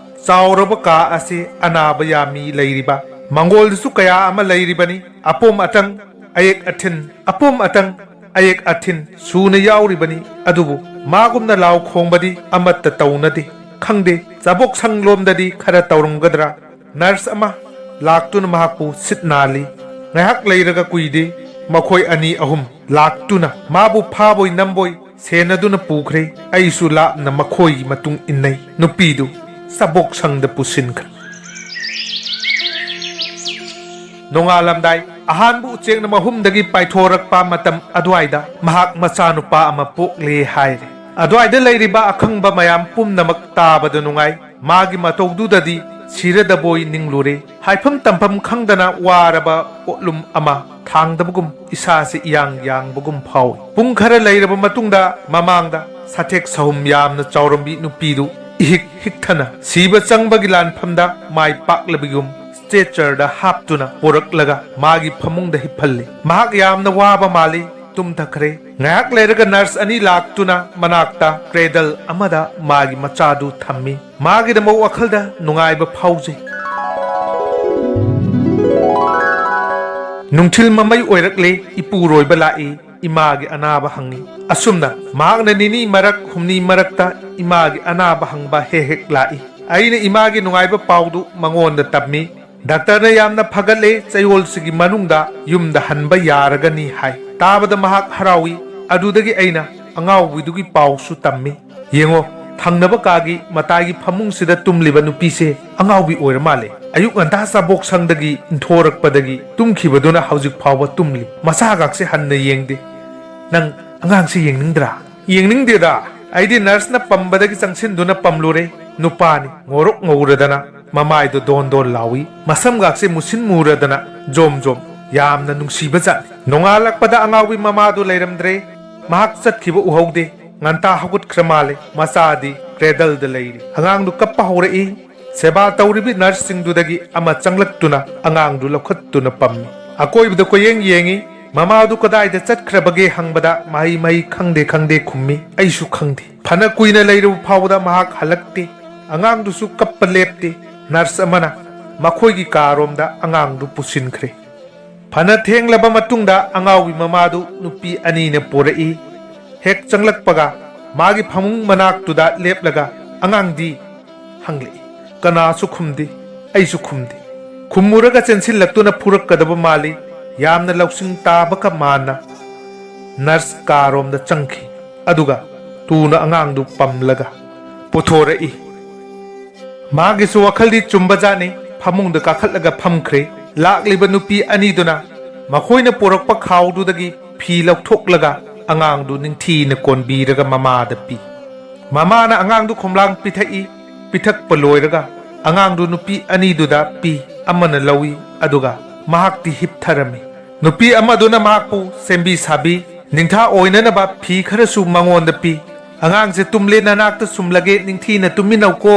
ꯆꯥꯎꯔꯕ ꯀꯥ ꯑꯁꯤ ꯑꯅꯥꯕ ꯌꯥꯝꯃꯤ ꯂꯩꯔꯤꯕ꯫ ꯃꯪꯒꯣꯜꯗꯁꯨ ꯀꯌꯥ ꯑꯃ ꯂꯩꯔꯤꯕꯅꯤ꯫ ꯑꯄꯣꯝ ꯑꯇꯪ, ꯑꯌꯦꯛ ꯑꯊꯤꯟ, ꯑꯄꯣꯝ ꯑꯇꯪ, ꯑꯌꯦꯛ ꯑꯊꯤꯟ ꯁꯨꯅ ꯌꯥꯎꯔꯤꯕꯅꯤ꯫ ꯑꯗꯨꯕꯨ ꯃꯥꯒꯨꯝꯅ ꯂꯥꯎ ꯈꯣꯡꯕꯗꯤ ꯑꯃꯠꯇ ꯇꯧꯅꯗꯦ꯫ ꯈꯪꯗꯦ, ꯆꯥꯕꯣꯛ ꯁꯪꯂꯣꯝꯗꯗꯤ ꯈꯔ ꯇꯧꯔꯝꯒꯗ꯭ꯔꯥ? ꯅꯔꯁ ꯑꯃ ꯂꯥꯛꯇꯨꯅ ꯃꯍꯥꯛꯄꯨ ꯁꯤꯠ ꯅꯥꯜꯂꯤ꯫ ꯉꯥꯏꯍꯥꯛ ꯂꯩꯔꯒ ꯀꯨꯏꯗꯦ, ꯃꯈꯣꯏ ꯑꯅꯤ ꯑꯍꯨꯝ ꯂꯥꯛꯇꯨꯅ ꯃꯥꯕꯨ ꯐꯥꯕꯣꯏ ꯅꯝꯕꯣꯏ ꯁꯦꯟꯅꯗꯨꯅ ꯄꯨꯈ꯭ꯔꯦ꯫ ꯑꯩꯁꯨ ꯂꯥꯞꯅ ꯃꯈꯣꯏꯒꯤ ꯃꯇꯨꯡ ꯏꯟꯅꯩ꯫ ꯅꯨꯄꯤꯗꯨ ꯆꯥꯕꯣꯛ ꯁꯪꯗ ꯄꯨꯁꯤꯟꯈ꯭ꯔꯦ꯫ ꯅꯣꯡꯉꯥꯜꯂꯝꯗꯥꯏ ꯑꯍꯥꯟꯕ ꯎꯆꯦꯛꯅ ꯃꯍꯨꯝꯗꯒꯤ ꯄꯥꯏꯊꯣꯔꯛꯄ ꯃꯇꯝ ꯑꯗꯨꯋꯥꯏꯗ ꯃꯍꯥꯛ ꯃꯆꯥꯅꯨꯄꯥ ꯑꯃ ꯄꯣꯛꯂꯦ ꯍꯥꯏꯔꯦ꯫ ꯑꯗꯨꯋꯥꯏꯗ ꯂꯩꯔꯤꯕ ꯑꯈꯪꯕ ꯃꯌꯥꯝ ꯄꯨꯝꯅꯃꯛ ꯇꯥꯕꯗ ꯅꯨꯡꯉꯥꯏ꯫ ꯃꯥꯒꯤ ꯃꯇꯧꯗꯨꯗꯗꯤ ꯁꯤꯔꯗꯕꯣꯏ ꯅꯤꯡꯂꯨꯔꯦ꯫ ꯍꯥꯏꯐꯝ ꯇꯝꯐꯝ ꯈꯪꯗꯅ ꯋꯥꯔꯕ ꯄꯣꯠꯂꯨꯝ ꯑꯃ ꯊꯥꯡꯗꯕꯒꯨꯝ ꯏꯁꯥꯁꯤ ꯏꯌꯥꯡ ꯌꯥꯡꯕꯒꯨꯝ ꯐꯥꯎꯏ꯫ ꯄꯨꯡ ꯈꯔ ꯂꯩꯔꯕ ꯃꯇꯨꯡꯗ ꯃꯃꯥꯡꯗ ꯁꯥꯊꯦꯛ ꯁꯍꯨꯝ ꯌꯥꯝꯅ ꯆꯥꯎꯔꯝꯕꯤ ꯅꯨꯄꯤꯗꯨ ꯏꯍꯤꯛ ꯍꯤꯛꯊꯅ ꯁꯤꯕ ꯆꯪꯕꯒꯤ ꯂꯥꯟꯐꯝꯗ ꯃꯥꯏ ꯄꯥꯛꯂꯕꯒꯨꯝ ꯁ꯭ꯇ꯭ꯔꯦꯆꯔꯗ ꯍꯥꯞꯇꯨꯅ ꯄꯨꯔꯛꯂꯒ ꯃꯥꯒꯤ ꯐꯃꯨꯡꯗ ꯍꯤꯞꯍꯜꯂꯤ꯫ ꯃꯍꯥꯛ ꯌꯥꯝꯅ ꯋꯥꯕ ꯃꯥꯜꯂꯤ꯫ ꯇꯨꯝꯊꯈ꯭ꯔꯦ꯫ ꯉꯥꯏꯍꯥꯛ ꯂꯩꯔꯒ ꯅꯔꯁ ꯑꯅꯤ ꯂꯥꯛꯇꯨꯅ ꯃꯅꯥꯛꯇ ꯀ꯭ꯔꯦꯗꯜ ꯑꯃꯗ ꯃꯥꯒꯤ ꯃꯆꯥꯗꯨ ꯊꯝꯃꯤ꯫ ꯃꯥꯒꯤꯗꯃꯛ ꯋꯥꯈꯜꯗ ꯅꯨꯡꯉꯥꯏꯕ ꯐꯥꯎꯖꯩ꯫ ꯅꯨꯡꯊꯤꯜ ꯃꯃꯩ ꯑꯣꯏꯔꯛꯂꯦ꯫ ꯏꯄꯨꯔꯣꯏꯕ ꯂꯥꯛꯏ꯫ ꯏꯃꯥꯒꯤ ꯑꯅꯥꯕ ꯍꯪꯉꯤ꯫ ꯑꯁꯨꯝꯅ ꯃꯍꯥꯛꯅ ꯅꯤꯅꯤ ꯃꯔꯛ ꯍꯨꯝꯅꯤ ꯃꯔꯛꯇ ꯏꯃꯥꯒꯤ ꯑꯅꯥꯕ ꯍꯪꯕ ꯍꯦꯛ ꯍꯦꯛ ꯂꯥꯛꯏ꯫ ꯑꯩꯅ ꯏꯃꯥꯒꯤ ꯅꯨꯡꯉꯥꯏꯕ ꯄꯥꯎꯗꯨ ꯃꯉꯣꯟꯗ ꯇꯝꯃꯤ꯫ ꯗꯥꯛꯇꯔꯅ ꯌꯥꯝꯅ ꯐꯒꯠꯂꯦ, ꯆꯌꯣꯜꯁꯤꯒꯤ ꯃꯅꯨꯡꯗ ꯌꯨꯝꯗ ꯍꯟꯕ ꯌꯥꯔꯒꯅꯤ ꯍꯥꯏ꯫ ꯇꯥꯕꯗ ꯃꯍꯥꯛ ꯍꯔꯥꯎꯏ꯫ ꯑꯗꯨꯗꯒꯤ ꯑꯩꯅ ꯑꯉꯥꯎꯕꯤꯗꯨꯒꯤ ꯄꯥꯎꯁꯨ ꯇꯝꯃꯤ꯫ ꯌꯦꯡꯉꯣ, ꯊꯪꯅꯕ ꯀꯥꯒꯤ ꯃꯇꯥꯏꯒꯤ ꯐꯃꯨꯡꯁꯤꯗ ꯇꯨꯝꯂꯤꯕ ꯅꯨꯄꯤꯁꯦ ꯑꯉꯥꯎꯕꯤ ꯑꯣꯏꯔ ꯃꯥꯜꯂꯦ꯫ ꯑꯌꯨꯛ ꯉꯟꯇꯥ ꯆꯥꯕꯣꯛ ꯁꯪꯗꯒꯤ ꯏꯟꯊꯣꯔꯛꯄꯗꯒꯤ ꯇꯨꯝꯈꯤꯕꯗꯨꯅ ꯍꯧꯖꯤꯛ ꯐꯥꯎꯕ ꯇꯨꯝꯂꯤ꯫ ꯃꯁꯥꯒꯥꯛꯁꯦ ꯍꯟꯅ ꯌꯦꯡꯗꯦ꯫ ꯅꯪ ꯑꯉꯥꯡꯁꯦ ꯌꯦꯡꯅꯤꯡꯗ꯭ꯔꯥ? ꯌꯦꯡꯅꯤꯡꯗꯦꯗ꯫ ꯑꯩꯗꯤ ꯅꯔꯁꯅ ꯄꯝꯕꯗꯒꯤ ꯆꯪꯁꯤꯟꯗꯨꯅ ꯄꯝꯂꯨꯔꯦ꯫ ꯅꯨꯄꯥꯅꯤ, ꯉꯧꯔꯣꯛ ꯉꯧꯔꯗꯅ, ꯃꯃꯥꯏꯗꯣ ꯗꯣꯟ ꯗꯣꯟ ꯂꯥꯎꯏ, ꯃꯁꯝꯒꯥꯛꯁꯦ ꯃꯨꯁꯤꯟ ꯃꯨꯔꯗꯅ ꯖꯣꯝ ꯖꯣꯝ, ꯌꯥꯝꯅ ꯅꯨꯡꯁꯤꯕ ꯖꯥꯠꯅꯤ꯫ ꯅꯣꯡꯉꯥꯜꯂꯛꯄꯗ ꯑꯉꯥꯎꯕꯤ ꯃꯃꯥꯗꯨ ꯂꯩꯔꯝꯗ꯭ꯔꯦ꯫ ꯃꯍꯥꯛ ꯆꯠꯈꯤꯕ ꯎꯍꯧꯗꯦ꯫ ꯉꯟꯇꯥ ꯍꯧꯒꯠꯈ꯭ꯔ ꯃꯥꯜꯂꯦ꯫ ꯃꯆꯥꯗꯤ ꯀ꯭ꯔꯦꯗꯜꯗ ꯂꯩꯔꯤ꯫ ꯑꯉꯥꯡꯗꯨ ꯀꯞꯄ ꯍꯧꯔꯛꯏ꯫ ꯁꯦꯕꯥ ꯇꯧꯔꯤꯕꯤ ꯅꯔꯁꯁꯤꯡꯗꯨꯗꯒꯤ ꯑꯃ ꯆꯪꯂꯛꯇꯨꯅ ꯑꯉꯥꯡꯗꯨ ꯂꯧꯈꯠꯇꯨꯅ ꯄꯝꯃꯤ꯫ ꯑꯀꯣꯏꯕꯗ ꯀꯣꯏꯌꯦꯡ ꯌꯦꯡꯉꯤ꯫ ꯃꯃꯥꯗꯨ ꯀꯗꯥꯏꯗ ꯆꯠꯈ꯭ꯔꯕꯒꯦ ꯍꯪꯕꯗ ꯃꯍꯩ ꯃꯍꯩ ꯈꯪꯗꯦ ꯈꯪꯗꯦ ꯈꯨꯝꯃꯤ꯫ ꯑꯩꯁꯨ ꯈꯪꯗꯦ꯫ ꯐꯅ ꯀꯨꯏꯅ ꯂꯩꯔꯕ ꯐꯥꯎꯕꯗ ꯃꯍꯥꯛ ꯍꯜꯂꯛꯇꯦ꯫ ꯑꯉꯥꯡꯗꯨꯁꯨ ꯀꯞꯄ ꯂꯦꯞꯇꯦ꯫ ꯅꯔꯁ ꯑꯃꯅ ꯃꯈꯣꯏꯒꯤ ꯀꯥꯔꯣꯝꯗ ꯑꯉꯥꯡꯗꯨ ꯄꯨꯁꯤꯟꯈ꯭ꯔꯦ꯫ ꯐꯅ ꯊꯦꯡꯂꯕ ꯃꯇꯨꯡꯗ ꯑꯉꯥꯎꯕꯤ ꯃꯃꯥꯗꯨ ꯅꯨꯄꯤ ꯑꯅꯤꯅ ꯄꯣꯔꯛꯏ꯫ ꯍꯦꯛ ꯆꯪꯂꯛꯄꯒ ꯃꯥꯒꯤ ꯐꯃꯨꯡ ꯃꯅꯥꯛꯇꯨꯗ ꯂꯦꯞꯂꯒ, "ꯑꯉꯥꯡꯗꯤ?" ꯍꯪꯂꯛꯏ꯫ ꯀꯅꯥꯁꯨ ꯈꯨꯝꯗꯦ, ꯑꯩꯁꯨ ꯈꯨꯝꯗꯦ꯫ ꯈꯨꯝꯃꯨꯔꯒ ꯆꯦꯟꯁꯤꯜꯂꯛꯇꯨꯅ ꯐꯨꯔꯛꯀꯗꯕ ꯃꯥꯜꯂꯤ꯫ ꯌꯥꯝꯅ ꯂꯧꯁꯤꯡ ꯇꯥꯕꯒ ꯃꯥꯟꯅ ꯅꯔꯁ ꯀꯥꯔꯣꯝꯗ ꯆꯪꯈꯤ꯫ ꯑꯗꯨꯒ ꯇꯨꯅ ꯑꯉꯥꯡꯗꯨ ꯄꯝꯂꯒ ꯄꯨꯊꯣꯔꯛꯏ꯫ ꯃꯥꯒꯤꯁꯨ ꯋꯥꯈꯜꯗꯤ ꯆꯨꯝꯕꯖꯥꯠꯅꯤ꯫ ꯐꯃꯨꯡꯗ ꯀꯥꯈꯠꯂꯒ ꯐꯝꯈ꯭ꯔꯦ꯫ ꯂꯥꯛꯂꯤꯕ ꯅꯨꯄꯤ ꯑꯅꯤꯗꯨꯅ ꯃꯈꯣꯏꯅ ꯄꯨꯔꯛꯄ ꯈꯥꯎꯗꯨꯗꯒꯤ ꯐꯤ ꯂꯧꯊꯣꯛꯂꯒ ꯑꯉꯥꯡꯗꯨ ꯅꯤꯡꯊꯤꯅ ꯀꯣꯟꯕꯤꯔꯒ ꯃꯃꯥꯗ ꯄꯤ꯫ ꯃꯃꯥꯅ ꯑꯉꯥꯡꯗꯨ ꯈꯣꯝꯂꯥꯡ ꯄꯤꯊꯛꯏ꯫ ꯄꯤꯊꯛꯄ ꯂꯣꯏꯔꯒ ꯑꯉꯥꯡꯗꯨ ꯅꯨꯄꯤ ꯑꯅꯤꯗꯨꯗ ꯄꯤ꯫ ꯑꯃꯅ ꯂꯧꯏ, ꯑꯗꯨꯒ ꯃꯍꯥꯛꯇꯤ ꯍꯤꯞꯊꯔꯝꯃꯤ꯫ ꯅꯨꯄꯤ ꯑꯃꯗꯨꯅ ꯃꯍꯥꯛꯄꯨ ꯁꯦꯝꯕꯤ ꯁꯥꯕꯤ, ꯅꯤꯡꯊꯥ ꯑꯣꯏꯅꯅꯕ ꯐꯤ ꯈꯔꯁꯨ ꯃꯉꯣꯟꯗ ꯄꯤ꯫ "ꯑꯉꯥꯡꯁꯦ ꯇꯨꯝꯂꯦ, ꯅꯅꯥꯛꯇ ꯁꯨꯝꯂꯒꯦ, ꯅꯤꯡꯊꯤꯅ ꯇꯨꯝꯃꯤꯟꯅꯧꯀꯣ꯫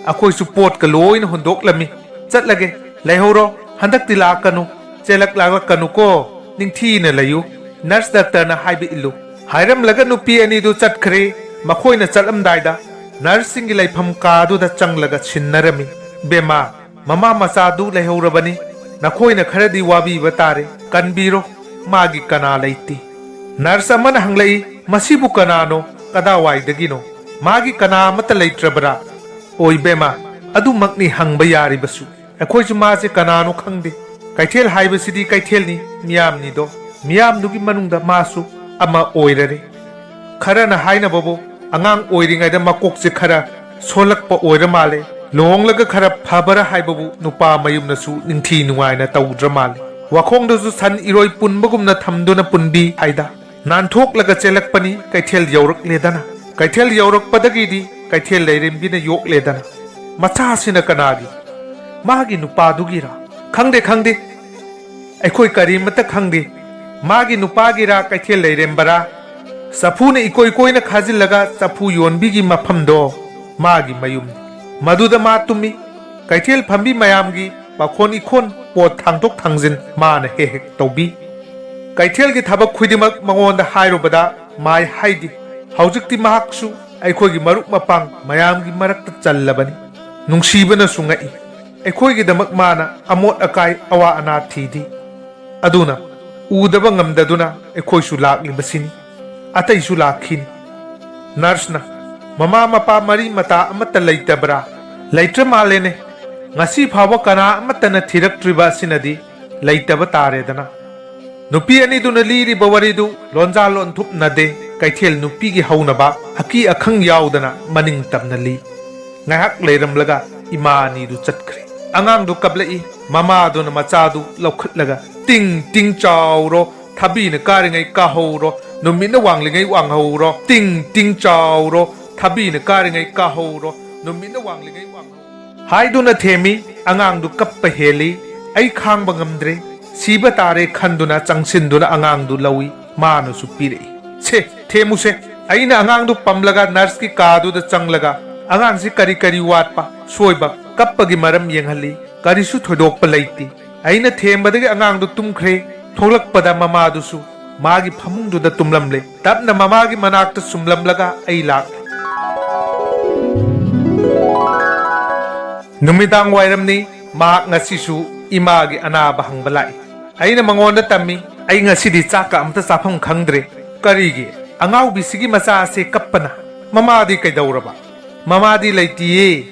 ꯑꯩꯈꯣꯏꯁꯨ ꯄꯣꯠꯀ ꯂꯣꯏꯅ ꯍꯨꯟꯗꯣꯛꯂꯝꯃꯤ꯫ ꯆꯠꯂꯒꯦ, ꯂꯩꯍꯧꯔꯣ, ꯍꯟꯗꯛꯇꯤ ꯂꯥꯛꯀꯅꯨ, ꯆꯦꯜꯂꯛ ꯂꯥꯛꯂꯛꯀꯅꯨꯀꯣ, ꯅꯤꯡꯊꯤꯅ ꯂꯩꯌꯨ"꯫ ꯅꯔꯁ ꯗꯥꯛꯇꯔꯅ ꯍꯥꯏꯕ ꯏꯜꯂꯨ꯫ ꯍꯥꯏꯔꯝꯂꯒ ꯅꯨꯄꯤ ꯑꯅꯤꯗꯨ ꯆꯠꯈ꯭ꯔꯦ꯫ ꯃꯈꯣꯏꯅ ꯆꯠꯂꯝꯗꯥꯏꯗ ꯅꯔꯁꯁꯤꯡꯒꯤ ꯂꯩꯐꯝ ꯀꯥꯗꯨꯗ ꯆꯪꯂꯒ ꯁꯤꯟꯅꯔꯝꯃꯤ꯫ "ꯕꯦꯝꯃ, ꯃꯃꯥ ꯃꯆꯥꯗꯨ ꯂꯩꯍꯧꯔꯕꯅꯤ꯫ ꯅꯈꯣꯏꯅ ꯈꯔꯗꯤ ꯋꯥꯕꯤꯕ ꯇꯥꯔꯦ꯫ ꯀꯟꯕꯤꯔꯣ, ꯃꯥꯒꯤ ꯀꯅꯥ ꯂꯩꯇꯦ꯫" ꯅꯔꯁ ꯑꯃꯅ ꯍꯪꯂꯛꯏ, "ꯃꯁꯤꯕꯨ ꯀꯅꯥꯅꯣ? ꯀꯗꯥꯋꯥꯏꯗꯒꯤꯅꯣ? ꯃꯥꯒꯤ ꯀꯅꯥ ꯑꯃꯠꯇ ꯂꯩꯇ꯭ꯔꯕꯔꯥ?" "ꯑꯣꯏ ꯕꯦꯝꯃ, ꯑꯗꯨꯃꯛꯅꯤ ꯍꯪꯕ ꯌꯥꯔꯤꯕꯁꯨ꯫ ꯑꯩꯈꯣꯏꯁꯨ ꯃꯥꯁꯦ ꯀꯅꯥꯅꯣ ꯈꯪꯗꯦ꯫ ꯀꯩꯊꯦꯜ ꯍꯥꯏꯕꯁꯤꯗꯤ ꯀꯩꯊꯦꯜꯅꯤ, ꯃꯤꯌꯥꯝꯅꯤꯗꯣ꯫ ꯃꯤꯌꯥꯝꯗꯨꯒꯤ ꯃꯅꯨꯡꯗ ꯃꯥꯁꯨ ꯑꯃ ꯑꯣꯏꯔꯔꯦ꯫ ꯈꯔꯅ ꯍꯥꯏꯅꯕꯕꯨ ꯑꯉꯥꯡ ꯑꯣꯏꯔꯤꯉꯩꯗ ꯃꯀꯣꯛꯁꯦ ꯈꯔ ꯁꯣꯜꯂꯛꯄ ꯑꯣꯏꯔ ꯃꯥꯜꯂꯦ꯫ ꯂꯨꯍꯣꯡꯂꯒ ꯈꯔ ꯐꯕꯔ ꯍꯥꯏꯕꯕꯨ ꯅꯨꯄꯥ ꯃꯌꯨꯝꯅꯁꯨ ꯅꯤꯡꯊꯤ ꯅꯨꯡꯉꯥꯏꯅ ꯇꯧꯗ꯭ꯔ ꯃꯥꯜꯂꯦ꯫ ꯋꯥꯈꯣꯡꯗꯁꯨ ꯁꯟ ꯏꯔꯣꯏ ꯄꯨꯟꯕꯒꯨꯝꯅ ꯊꯝꯗꯨꯅ ꯄꯨꯟꯕꯤ ꯍꯥꯏꯗ꯫ ꯅꯥꯟꯊꯣꯛꯂꯒ ꯆꯦꯜꯂꯛꯄꯅꯤ ꯀꯩꯊꯦꯜ ꯌꯧꯔꯛꯂꯦꯗꯅ꯫ ꯀꯩꯊꯦꯜ ꯌꯧꯔꯛꯄꯗꯒꯤꯗꯤ ꯀꯩꯊꯦꯜ ꯂꯩꯔꯦꯝꯕꯤꯅ ꯌꯣꯛꯂꯦꯗꯅ꯫ ꯃꯆꯥꯁꯤꯅ ꯀꯅꯥꯒꯤ? ꯃꯥꯒꯤ ꯅꯨꯄꯥꯗꯨꯒꯤꯔꯥ? ꯈꯪꯗꯦ, ꯈꯪꯗꯦ꯫ ꯑꯩꯈꯣꯏ ꯀꯔꯤꯃꯠꯇ ꯈꯪꯗꯦ꯫ ꯃꯥꯒꯤ ꯅꯨꯄꯥꯒꯤꯔꯥ ꯀꯩꯊꯦꯜ ꯂꯩꯔꯦꯝꯕꯔꯥ? ꯆꯐꯨꯅ ꯏꯀꯣꯏ ꯀꯣꯏꯅ ꯈꯥꯖꯤꯜꯂꯒ ꯆꯐꯨ ꯌꯣꯟꯕꯤꯒꯤ ꯃꯐꯝꯗꯣ ꯃꯥꯒꯤ ꯃꯌꯨꯝꯅꯤ꯫ ꯃꯗꯨꯗ ꯃꯥ ꯇꯨꯝꯃꯤ꯫ ꯀꯩꯊꯦꯜ ꯐꯝꯕꯤ ꯃꯌꯥꯝꯒꯤ ꯄꯥꯈꯣꯟ ꯏꯈꯣꯟ, ꯄꯣꯠ ꯊꯥꯡꯗꯣꯛ ꯊꯥꯡꯖꯤꯟ ꯃꯥꯅ ꯍꯦꯛ ꯍꯦꯛ ꯇꯧꯕꯤ꯫ ꯀꯩꯊꯦꯜꯒꯤ ꯊꯕꯛ ꯈꯨꯗꯤꯡꯃꯛ ꯃꯉꯣꯟꯗ ꯍꯥꯏꯔꯨꯕꯗ ꯃꯥꯏ ꯍꯥꯏꯗꯦ꯫ ꯍꯧꯖꯤꯛꯇꯤ ꯃꯍꯥꯛꯁꯨ ꯑꯩꯈꯣꯏꯒꯤ ꯃꯔꯨꯞ ꯃꯄꯥꯡ ꯃꯌꯥꯝꯒꯤ ꯃꯔꯛꯇ ꯆꯜꯂꯕꯅꯤ꯫ ꯅꯨꯡꯁꯤꯕꯅꯁꯨ ꯉꯛꯏ꯫ ꯑꯩꯈꯣꯏꯒꯤꯗꯃꯛ ꯃꯥꯅ ꯑꯃꯣꯠ ꯑꯀꯥꯏ, ꯑꯋꯥ ꯑꯅꯥ ꯊꯤꯗꯦ꯫ ꯑꯗꯨꯅ ꯎꯗꯕ ꯉꯝꯗꯗꯨꯅ ꯑꯩꯈꯣꯏꯁꯨ ꯂꯥꯛꯂꯤꯕꯁꯤꯅꯤ꯫ ꯑꯇꯩꯁꯨ ꯂꯥꯛꯈꯤꯅꯤ꯫ ꯅꯔꯁꯅ, "ꯃꯃꯥ ꯃꯄꯥ ꯃꯔꯤ ꯃꯇꯥ ꯑꯃꯠꯇ ꯂꯩꯇꯕ꯭ꯔꯥ?" "ꯂꯩꯇ꯭ꯔ ꯃꯥꯜꯂꯦꯅꯦ꯫ ꯉꯁꯤ ꯐꯥꯎꯕ ꯀꯅꯥ ꯑꯃꯠꯇꯅ ꯊꯤꯔꯛꯇ꯭ꯔꯤꯕ ꯑꯁꯤꯅꯗꯤ ꯂꯩꯇꯕ ꯇꯥꯔꯦꯗꯅ꯫" ꯅꯨꯄꯤ ꯑꯅꯤꯗꯨꯅ ꯂꯤꯔꯤꯕ ꯋꯥꯔꯤꯗꯨ ꯂꯣꯟꯖꯥ ꯂꯣꯟꯊꯨꯞꯅꯗꯦ꯫ ꯀꯩꯊꯦꯜ ꯅꯨꯄꯤꯒꯤ ꯍꯧꯅꯕ ꯑꯀꯤ ꯑꯈꯪ ꯌꯥꯎꯗꯅ ꯃꯅꯤꯡ ꯇꯝꯅ ꯂꯤ꯫ ꯉꯥꯏꯍꯥꯛ ꯂꯩꯔꯝꯂꯒ ꯏꯃꯥ ꯑꯅꯤꯗꯨ ꯆꯠꯈ꯭ꯔꯦ꯫ ꯑꯉꯥꯡꯗꯨ ꯀꯞꯂꯛꯏ꯫ ꯃꯃꯥꯗꯨꯅ ꯃꯆꯥꯗꯨ ꯂꯧꯈꯠꯂꯒ, "ꯇꯤꯡ ꯇꯤꯡ ꯆꯥꯎꯔꯣ, ꯊꯕꯤꯅ ꯀꯥꯔꯤꯉꯩ ꯀꯥꯍꯧꯔꯣ, ꯅꯨꯃꯤꯠꯅ ꯋꯥꯡꯂꯤꯉꯩ ꯋꯥꯡꯍꯧꯔꯣ, ꯇꯤꯡ ꯇꯤꯡ ꯆꯥꯎꯔꯣ, ꯊꯕꯤꯅ ꯀꯥꯔꯤꯉꯩ ꯀꯥꯍꯧꯔꯣ, ꯅꯨꯃꯤꯠꯅ ꯋꯥꯡꯂꯤꯉꯩ ꯋꯥꯡꯍꯧꯔꯣ" ꯍꯥꯏꯗꯨꯅ ꯊꯦꯝꯃꯤ꯫ ꯑꯉꯥꯡꯗꯨ ꯀꯞꯄ ꯍꯦꯜꯂꯤ꯫ ꯑꯩ ꯈꯥꯡꯕ ꯉꯝꯗ꯭ꯔꯦ, ꯁꯤꯕ ꯇꯥꯔꯦ ꯈꯟꯗꯨꯅ ꯆꯪꯁꯤꯟꯗꯨꯅ ꯑꯉꯥꯡꯗꯨ ꯂꯧꯏ꯫ ꯃꯥꯅꯁꯨ ꯄꯤꯔꯛꯏ꯫ "ꯁꯦ, ꯊꯦꯝꯃꯨꯁꯦ꯫" ꯑꯩꯅ ꯑꯉꯥꯡꯗꯨ ꯄꯝꯂꯒ ꯅꯔꯁꯀꯤ ꯀꯥꯗꯨꯗ ꯆꯪꯂꯒ ꯑꯉꯥꯡꯁꯤ ꯀꯔꯤ ꯀꯔꯤ ꯋꯥꯠꯄ, ꯁꯣꯏꯕ, ꯀꯞꯄꯒꯤ ꯃꯔꯝ ꯌꯦꯡꯍꯜꯂꯤ꯫ ꯀꯔꯤꯁꯨ ꯊꯣꯏꯗꯣꯛꯄ ꯂꯩꯇꯦ꯫ ꯑꯩꯅ ꯊꯦꯝꯕꯗꯒꯤ ꯑꯉꯥꯡꯗꯨ ꯇꯨꯝꯈ꯭ꯔꯦ꯫ ꯊꯣꯛꯂꯛꯄꯗ ꯃꯃꯥꯗꯨꯁꯨ ꯃꯥꯒꯤ ꯐꯃꯨꯡꯗꯨꯗ ꯇꯨꯝꯂꯝꯂꯦ꯫ ꯇꯞꯅ ꯃꯃꯥꯒꯤ ꯃꯅꯥꯛꯇ ꯁꯨꯝꯂꯝꯂꯒ ꯑꯩ ꯂꯥꯛꯂꯦ꯫ ꯅꯨꯃꯤꯗꯥꯡ ꯋꯥꯏꯔꯝꯅꯤ꯫ ꯃꯍꯥꯛ ꯉꯁꯤꯁꯨ ꯏꯃꯥꯒꯤ ꯑꯅꯥꯕ ꯍꯪꯕ ꯂꯥꯛꯏ꯫ ꯑꯩꯅ ꯃꯉꯣꯟꯗ ꯇꯝꯃꯤ, "ꯑꯩ ꯉꯁꯤꯗꯤ ꯆꯥꯛꯀ ꯑꯝꯇ ꯆꯥꯐꯝ ꯈꯪꯗ꯭ꯔꯦ"꯫ "ꯀꯔꯤꯒꯤ? ꯑꯉꯥꯎꯕꯤꯁꯤꯒꯤ ꯃꯆꯥ ꯑꯁꯦ ꯀꯞꯄꯅ꯫ ꯃꯃꯥꯗꯤ ꯀꯩꯗꯧꯔꯕ?" "ꯃꯃꯥꯗꯤ ꯂꯩꯇꯤꯌꯦ,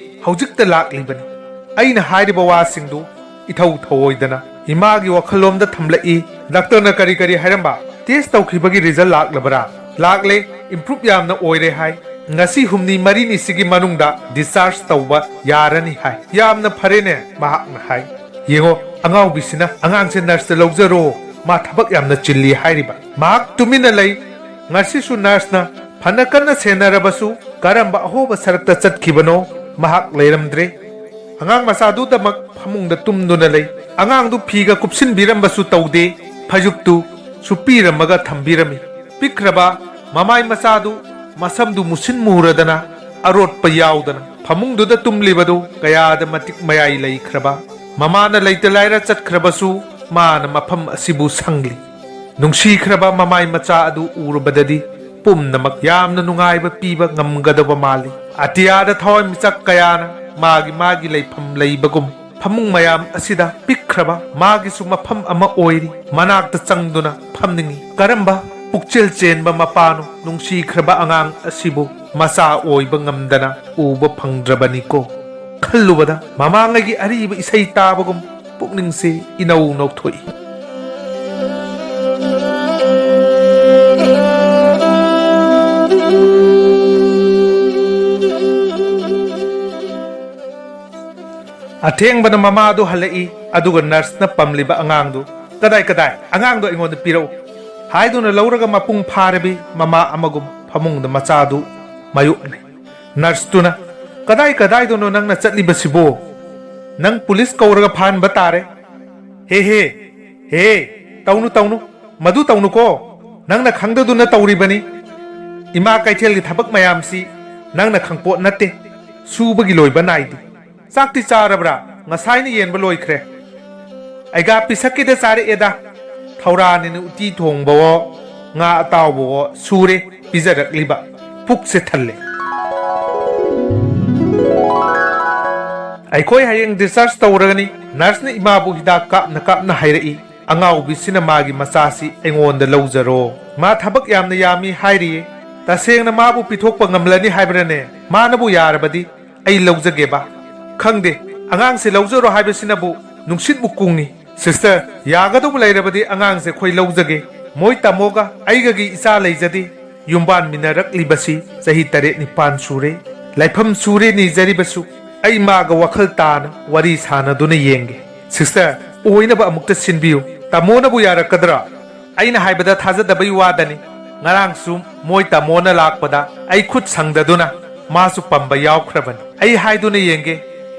ꯍꯧꯖꯤꯛꯇ ꯂꯥꯛꯂꯤꯕꯅꯤ"꯫ ꯑꯩꯅ ꯍꯥꯏꯔꯤꯕ ꯋꯥꯁꯤꯡꯗꯨ ꯏꯊꯧ ꯊꯧꯑꯣꯏꯗꯅ ꯏꯃꯥꯒꯤ ꯋꯥꯈꯜꯂꯣꯝꯗ ꯊꯝꯂꯛꯏ꯫ "ꯗꯥꯛꯇꯔꯅ ꯀꯔꯤ ꯀꯔꯤ ꯍꯥꯏꯔꯝꯕ? ꯇꯦꯁ ꯇꯧꯈꯤꯕꯒꯤ ꯔꯤꯖꯜ ꯂꯥꯛꯂꯕꯔꯥ?" "ꯂꯥꯛꯂꯦ, ꯏꯝꯄ꯭ꯔꯨꯞ ꯌꯥꯝꯅ ꯑꯣꯏꯔꯦ ꯍꯥꯏ꯫ ꯉꯁꯤ ꯍꯨꯝꯅꯤ ꯃꯔꯤꯅꯤꯁꯤꯒꯤ ꯃꯅꯨꯡꯗ ꯗꯤꯁꯆꯥꯔꯖ ꯇꯧꯕ ꯌꯥꯔꯅꯤ ꯍꯥꯏ"꯫ "ꯌꯥꯝꯅ ꯐꯔꯦꯅꯦ", ꯃꯍꯥꯛꯅ ꯍꯥꯏ꯫ "ꯌꯦꯡꯉꯣ, ꯑꯉꯥꯎꯕꯤꯁꯤꯅ ꯑꯉꯥꯡꯁꯦ ꯅꯔꯁꯇ ꯂꯧꯖꯔꯣ, ꯃꯥ ꯊꯕꯛ ꯌꯥꯝꯅ ꯆꯤꯜꯂꯤ" ꯍꯥꯏꯔꯤꯕ꯫ ꯃꯍꯥꯛ ꯇꯨꯃꯤꯟꯅ ꯂꯩ꯫ ꯉꯁꯤꯁꯨ ꯅꯔꯁꯅ ꯐꯅ ꯀꯟꯅ ꯁꯦꯟꯅꯔꯕꯁꯨ ꯀꯔꯝꯕ ꯑꯍꯣꯕ ꯁꯔꯛꯇ ꯆꯠꯈꯤꯕꯅꯣ ꯃꯍꯥꯛ ꯂꯩꯔꯝꯗ꯭ꯔꯦ꯫ ꯑꯉꯥꯡ ꯃꯆꯥꯗꯨꯗꯃꯛ ꯐꯃꯨꯡꯗ ꯇꯨꯝꯗꯨꯅ ꯂꯩ꯫ ꯑꯉꯥꯡꯗꯨ ꯐꯤꯒ ꯀꯨꯞꯁꯤꯟꯕꯤꯔꯝꯕꯁꯨ ꯇꯧꯗꯦ, ꯐꯩꯖꯨꯞꯇꯨ ꯁꯨꯞꯄꯤꯔꯝꯃꯒ ꯊꯝꯕꯤꯔꯝꯃꯤ꯫ ꯄꯤꯛꯈ꯭ꯔꯕ ꯃꯃꯥꯏ ꯃꯆꯥꯗꯨ ꯃꯁꯝꯗꯨ ꯃꯨꯁꯤꯟ ꯃꯨꯔꯗꯅ ꯑꯔꯣꯠꯄ ꯌꯥꯎꯗꯅ ꯐꯃꯨꯡꯗꯨꯗ ꯇꯨꯝꯂꯤꯕꯗꯨ ꯀꯌꯥꯗ ꯃꯇꯤꯛ ꯃꯌꯥꯏ ꯂꯩꯈ꯭ꯔꯕ꯫ ꯃꯃꯥꯅ ꯂꯩꯇ ꯂꯥꯏꯔ ꯆꯠꯈ꯭ꯔꯕꯁꯨ ꯃꯥꯅ ꯃꯐꯝ ꯑꯁꯤꯕꯨ ꯁꯪꯂꯤ꯫ ꯅꯨꯡꯁꯤꯈ꯭ꯔꯕ ꯃꯃꯥꯏ ꯃꯆꯥ ꯑꯗꯨ ꯎꯔꯨꯕꯗꯗꯤ ꯄꯨꯝꯅꯃꯛ ꯌꯥꯝꯅ ꯅꯨꯡꯉꯥꯏꯕ ꯄꯤꯕ ꯉꯝꯒꯗꯕ ꯃꯥꯜꯂꯤ꯫ ꯑꯇꯤꯌꯥꯗ ꯊꯋꯥꯟꯃꯤꯆꯥꯛ ꯀꯌꯥꯅ ꯃꯥꯒꯤ ꯃꯥꯒꯤ ꯂꯩꯐꯝ ꯂꯩꯕꯒꯨꯝ ꯐꯃꯨꯡ ꯃꯌꯥꯝ ꯑꯁꯤꯗ ꯄꯤꯛꯈ꯭ꯔꯕ ꯃꯥꯒꯤꯁꯨ ꯃꯐꯝ ꯑꯃ ꯑꯣꯏꯔꯤ꯫ ꯃꯅꯥꯛꯇ ꯆꯪꯗꯨꯅ ꯐꯝꯅꯤꯡꯏ꯫ ꯀꯔꯝꯕ ꯄꯨꯛꯆꯦꯜ ꯆꯦꯟꯕ ꯃꯄꯥꯅꯣ ꯅꯨꯡꯁꯤꯈ꯭ꯔꯕ ꯑꯉꯥꯡ ꯑꯁꯤꯕꯨ ꯃꯆꯥ ꯑꯣꯏꯕ ꯉꯝꯗꯅ ꯎꯕ ꯐꯪꯗ꯭ꯔꯕꯅꯤꯀꯣ? ꯈꯜꯂꯨꯕꯗ ꯃꯃꯥꯡꯉꯩꯒꯤ ꯑꯔꯤꯕ ꯏꯁꯩ ꯇꯥꯕꯒꯨꯝ ꯄꯨꯛꯅꯤꯡꯁꯦ ꯏꯅꯧ ꯅꯧꯊꯣꯛꯏ꯫ ꯑꯊꯦꯡꯕꯅ ꯃꯃꯥꯗꯨ ꯍꯜꯂꯛꯏ, ꯑꯗꯨꯒ ꯅꯔꯁꯅ ꯄꯝꯂꯤꯕ ꯑꯉꯥꯡꯗꯨ, "ꯀꯗꯥꯏ, ꯀꯗꯥꯏ? ꯑꯉꯥꯡꯗꯣ ꯑꯩꯉꯣꯟꯗ ꯄꯤꯔꯛꯎ" ꯍꯥꯏꯗꯨꯅ ꯂꯧꯔꯒ ꯃꯄꯨꯡ ꯐꯥꯔꯕꯤ ꯃꯃꯥ ꯑꯃꯒꯨꯝ ꯐꯃꯨꯡꯗ ꯃꯆꯥꯗꯨ ꯃꯥꯌꯣꯛꯅꯩ꯫ ꯅꯔꯁꯇꯨꯅ, "ꯀꯗꯥꯏ ꯀꯗꯥꯏꯗꯅꯣ ꯅꯪꯅ ꯆꯠꯂꯤꯕꯁꯤꯕꯣ? ꯅꯪ ꯄꯨꯂꯤꯁ ꯀꯧꯔꯒ ꯐꯥꯍꯟꯕ ꯇꯥꯔꯦ"꯫ "ꯍꯦ ꯍꯦ, ꯍꯦ, ꯇꯧꯅꯨ ꯇꯧꯅꯨ, ꯃꯗꯨ ꯇꯧꯅꯨꯀꯣ꯫ ꯅꯪꯅ ꯈꯪꯗꯗꯨꯅ ꯇꯧꯔꯤꯕꯅꯤ꯫ ꯏꯃꯥ ꯀꯩꯊꯦꯜꯒꯤ ꯊꯕꯛ ꯃꯌꯥꯝꯁꯤ ꯅꯪꯅ ꯈꯪꯄꯣꯠ ꯅꯠꯇꯦ꯫ ꯁꯨꯕꯒꯤ ꯂꯣꯏꯕ ꯅꯥꯏꯗꯦ꯫ ꯆꯥꯛꯇꯤ ꯆꯥꯔꯕ꯭ꯔꯥ? ꯉꯁꯥꯏꯅ ꯌꯦꯟꯕ ꯂꯣꯏꯈ꯭ꯔꯦ"꯫ "ꯑꯩꯒꯥ ꯄꯤꯁꯛꯀꯤꯗ ꯆꯥꯔꯛꯑꯦꯗ"꯫ ꯊꯧꯔꯥꯅꯤꯅ ꯎꯇꯤ ꯊꯣꯡꯕꯋꯣ, ꯉꯥ ꯑꯇꯥꯎꯕꯋꯣ ꯁꯨꯔꯦ ꯄꯤꯖꯔꯛꯂꯤꯕ꯫ ꯄꯨꯛꯁꯦ ꯊꯜꯂꯦ꯫ ꯑꯩꯈꯣꯏ ꯍꯌꯦꯡ discharge ꯇꯧꯔꯒꯅꯤ꯫ Nurseꯅ ꯏꯃꯥꯕꯨ ꯍꯤꯗꯥꯛ ꯀꯥꯞꯅ ꯀꯥꯞꯅ ꯍꯥꯏꯔꯛꯏ꯫ ꯑꯉꯥꯎꯕꯤꯁꯤꯅ ꯃꯥꯒꯤ ꯃꯆꯥꯁꯤ ꯑꯩꯉꯣꯟꯗ ꯂꯧꯖꯔꯣ꯫ ꯃꯥ ꯊꯕꯛ ꯌꯥꯝꯅ ꯌꯥꯝꯃꯤ ꯍꯥꯏꯔꯤꯌꯦ꯫ ꯇꯁꯦꯡꯅ ꯃꯥꯕꯨ ꯄꯤꯊꯣꯛꯄ ꯉꯝꯂꯅꯤ ꯍꯥꯏꯕ꯭ꯔꯅꯦ? ꯃꯥꯅꯕꯨ ꯌꯥꯔꯕꯗꯤ ꯑꯩ ꯂꯧꯖꯒꯦꯕ꯫ ꯈꯪꯗꯦ, ꯑꯉꯥꯡꯁꯦ ꯂꯧꯖꯔꯣ ꯍꯥꯏꯕꯁꯤꯅꯕꯨ ꯅꯨꯡꯁꯤꯠ ꯃꯨꯀꯨꯡꯅꯤ꯫ Sister, ꯌꯥꯒꯗꯧꯕ ꯂꯩꯔꯕꯗꯤ ꯑꯉꯥꯡꯁꯦ ꯑꯩꯈꯣꯏ ꯂꯧꯖꯒꯦ꯫ ꯃꯣꯏ ꯇꯥꯃꯣꯒ ꯑꯩꯒꯒꯤ ꯏꯆꯥ ꯂꯩꯖꯗꯦ꯫ ꯌꯨꯝꯕꯥꯟꯃꯤꯟꯅꯔꯛꯂꯤꯕꯁꯤ ꯆꯍꯤ ꯇꯔꯦꯠ ꯅꯤꯄꯥꯟ ꯁꯨꯔꯦ꯫ ꯂꯥꯏꯐꯝ ꯁꯨꯔꯦ ꯅꯤꯖꯔꯤꯕꯁꯨ ꯑꯩ ꯃꯥꯒ ꯋꯥꯈꯜ ꯇꯥꯅ ꯋꯥꯔꯤ ꯁꯥꯟꯅꯗꯨꯅ ꯌꯦꯡꯒꯦ꯫ Sister, ꯑꯣꯏꯅꯕ ꯑꯃꯨꯛꯇ ꯁꯤꯟꯕꯤꯌꯨ꯫ ꯇꯥꯃꯣꯅꯕꯨ ꯌꯥꯔꯛꯀꯗ꯭ꯔꯥ? ꯑꯩꯅ ꯍꯥꯏꯕꯗ ꯊꯥꯖꯗꯕꯩ ꯋꯥꯗꯅꯤ꯫ ꯉꯔꯥꯡꯁꯨ ꯃꯣꯏ ꯇꯥꯃꯣꯅ ꯂꯥꯛꯄꯗ ꯑꯩ ꯈꯨꯠ ꯁꯪꯗꯗꯨꯅ ꯃꯥꯁꯨ ꯄꯝꯕ ꯌꯥꯎꯈ꯭ꯔꯕꯅꯤ꯫ ꯑꯩ ꯍꯥꯏꯗꯨꯅ ꯌꯦꯡꯒꯦ꯫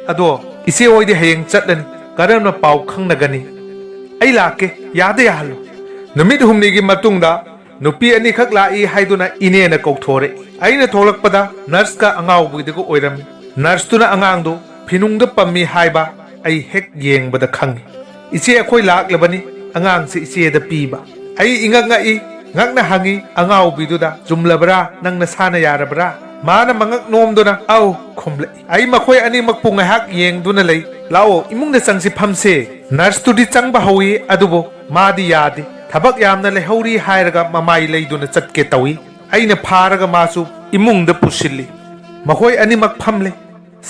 ꯑꯗꯣ ꯏꯆꯦ ꯍꯣꯏꯗꯤ ꯍꯌꯦꯡ ꯆꯠꯂꯅꯤ꯫ ꯀꯔꯝꯅ ꯄꯥꯎ ꯈꯪꯅꯒꯅꯤ? ꯑꯩ ꯂꯥꯛꯀꯦ꯫ ꯌꯥꯗ ꯌꯥꯍꯜꯂꯨ꯫ ꯅꯨꯃꯤꯠ ꯍꯨꯝꯅꯤꯒꯤ ꯃꯇꯨꯡꯗ ꯅꯨꯄꯤ ꯑꯅꯤꯈꯛ ꯂꯥꯛꯏ ꯍꯥꯏꯗꯨꯅ ꯏꯅꯦꯅ ꯀꯧꯊꯣꯔꯛꯏ꯫ ꯑꯩꯅ ꯊꯣꯛꯂꯛꯄꯗ nurseꯀ ꯑꯉꯥꯎꯕꯤꯗꯨꯒ ꯑꯣꯏꯔꯝꯃꯤ꯫ Nurseꯇꯨꯅ ꯑꯉꯥꯡꯗꯨ ꯐꯤꯅꯨꯡꯗ ꯄꯝꯃꯤ ꯍꯥꯏꯕ ꯑꯩ ꯍꯦꯛ ꯌꯦꯡꯕꯗ ꯈꯪꯉꯤ꯫ "ꯏꯆꯦ, ꯑꯩꯈꯣꯏ ꯂꯥꯛꯂꯕꯅꯤ, ꯑꯉꯥꯡꯁꯦ ꯏꯆꯦꯗ ꯄꯤꯕ꯫" ꯑꯩ ꯏꯉꯛ ꯉꯛꯏ, ꯉꯛꯅ ꯍꯪꯉꯤ ꯑꯉꯥꯎꯕꯤꯗꯨꯗ, "ꯆꯨꯝꯂꯕ꯭ꯔꯥ? ꯅꯪ ꯅꯁꯥꯅ ꯌꯥꯔꯕ꯭ꯔꯥ?" ꯃꯥꯅ ꯃꯉꯛ ꯅꯣꯝꯗꯨꯅ "ꯑꯧ" ꯈꯨꯝꯂꯛꯏ꯫ ꯑꯩ ꯃꯈꯣꯏ ꯑꯅꯤꯃꯛꯄꯨ ꯉꯥꯏꯍꯥꯛ ꯌꯦꯡꯗꯨꯅ ꯂꯩ꯫ "ꯂꯥꯛꯑꯣ, ꯏꯃꯨꯡꯗ ꯆꯪꯁꯤ, ꯐꯝꯁꯦ꯫" Nurseꯇꯨꯗꯤ ꯆꯪꯕ ꯍꯧꯏ, ꯑꯗꯨꯕꯨ ꯃꯥꯗꯤ ꯌꯥꯗꯦ꯫ ꯊꯕꯛ ꯌꯥꯝꯅ ꯂꯩꯍꯧꯔꯤ ꯍꯥꯏꯔꯒ ꯃꯃꯥꯏ ꯂꯩꯗꯨꯅ ꯆꯠꯀꯦ ꯇꯧꯏ꯫ ꯑꯩꯅ ꯐꯥꯔꯒ ꯃꯥꯁꯨ ꯏꯃꯨꯡꯗ ꯄꯨꯁꯤꯜꯂꯤ꯫ ꯃꯈꯣꯏ ꯑꯅꯤꯃꯛ ꯐꯝꯂꯦ꯫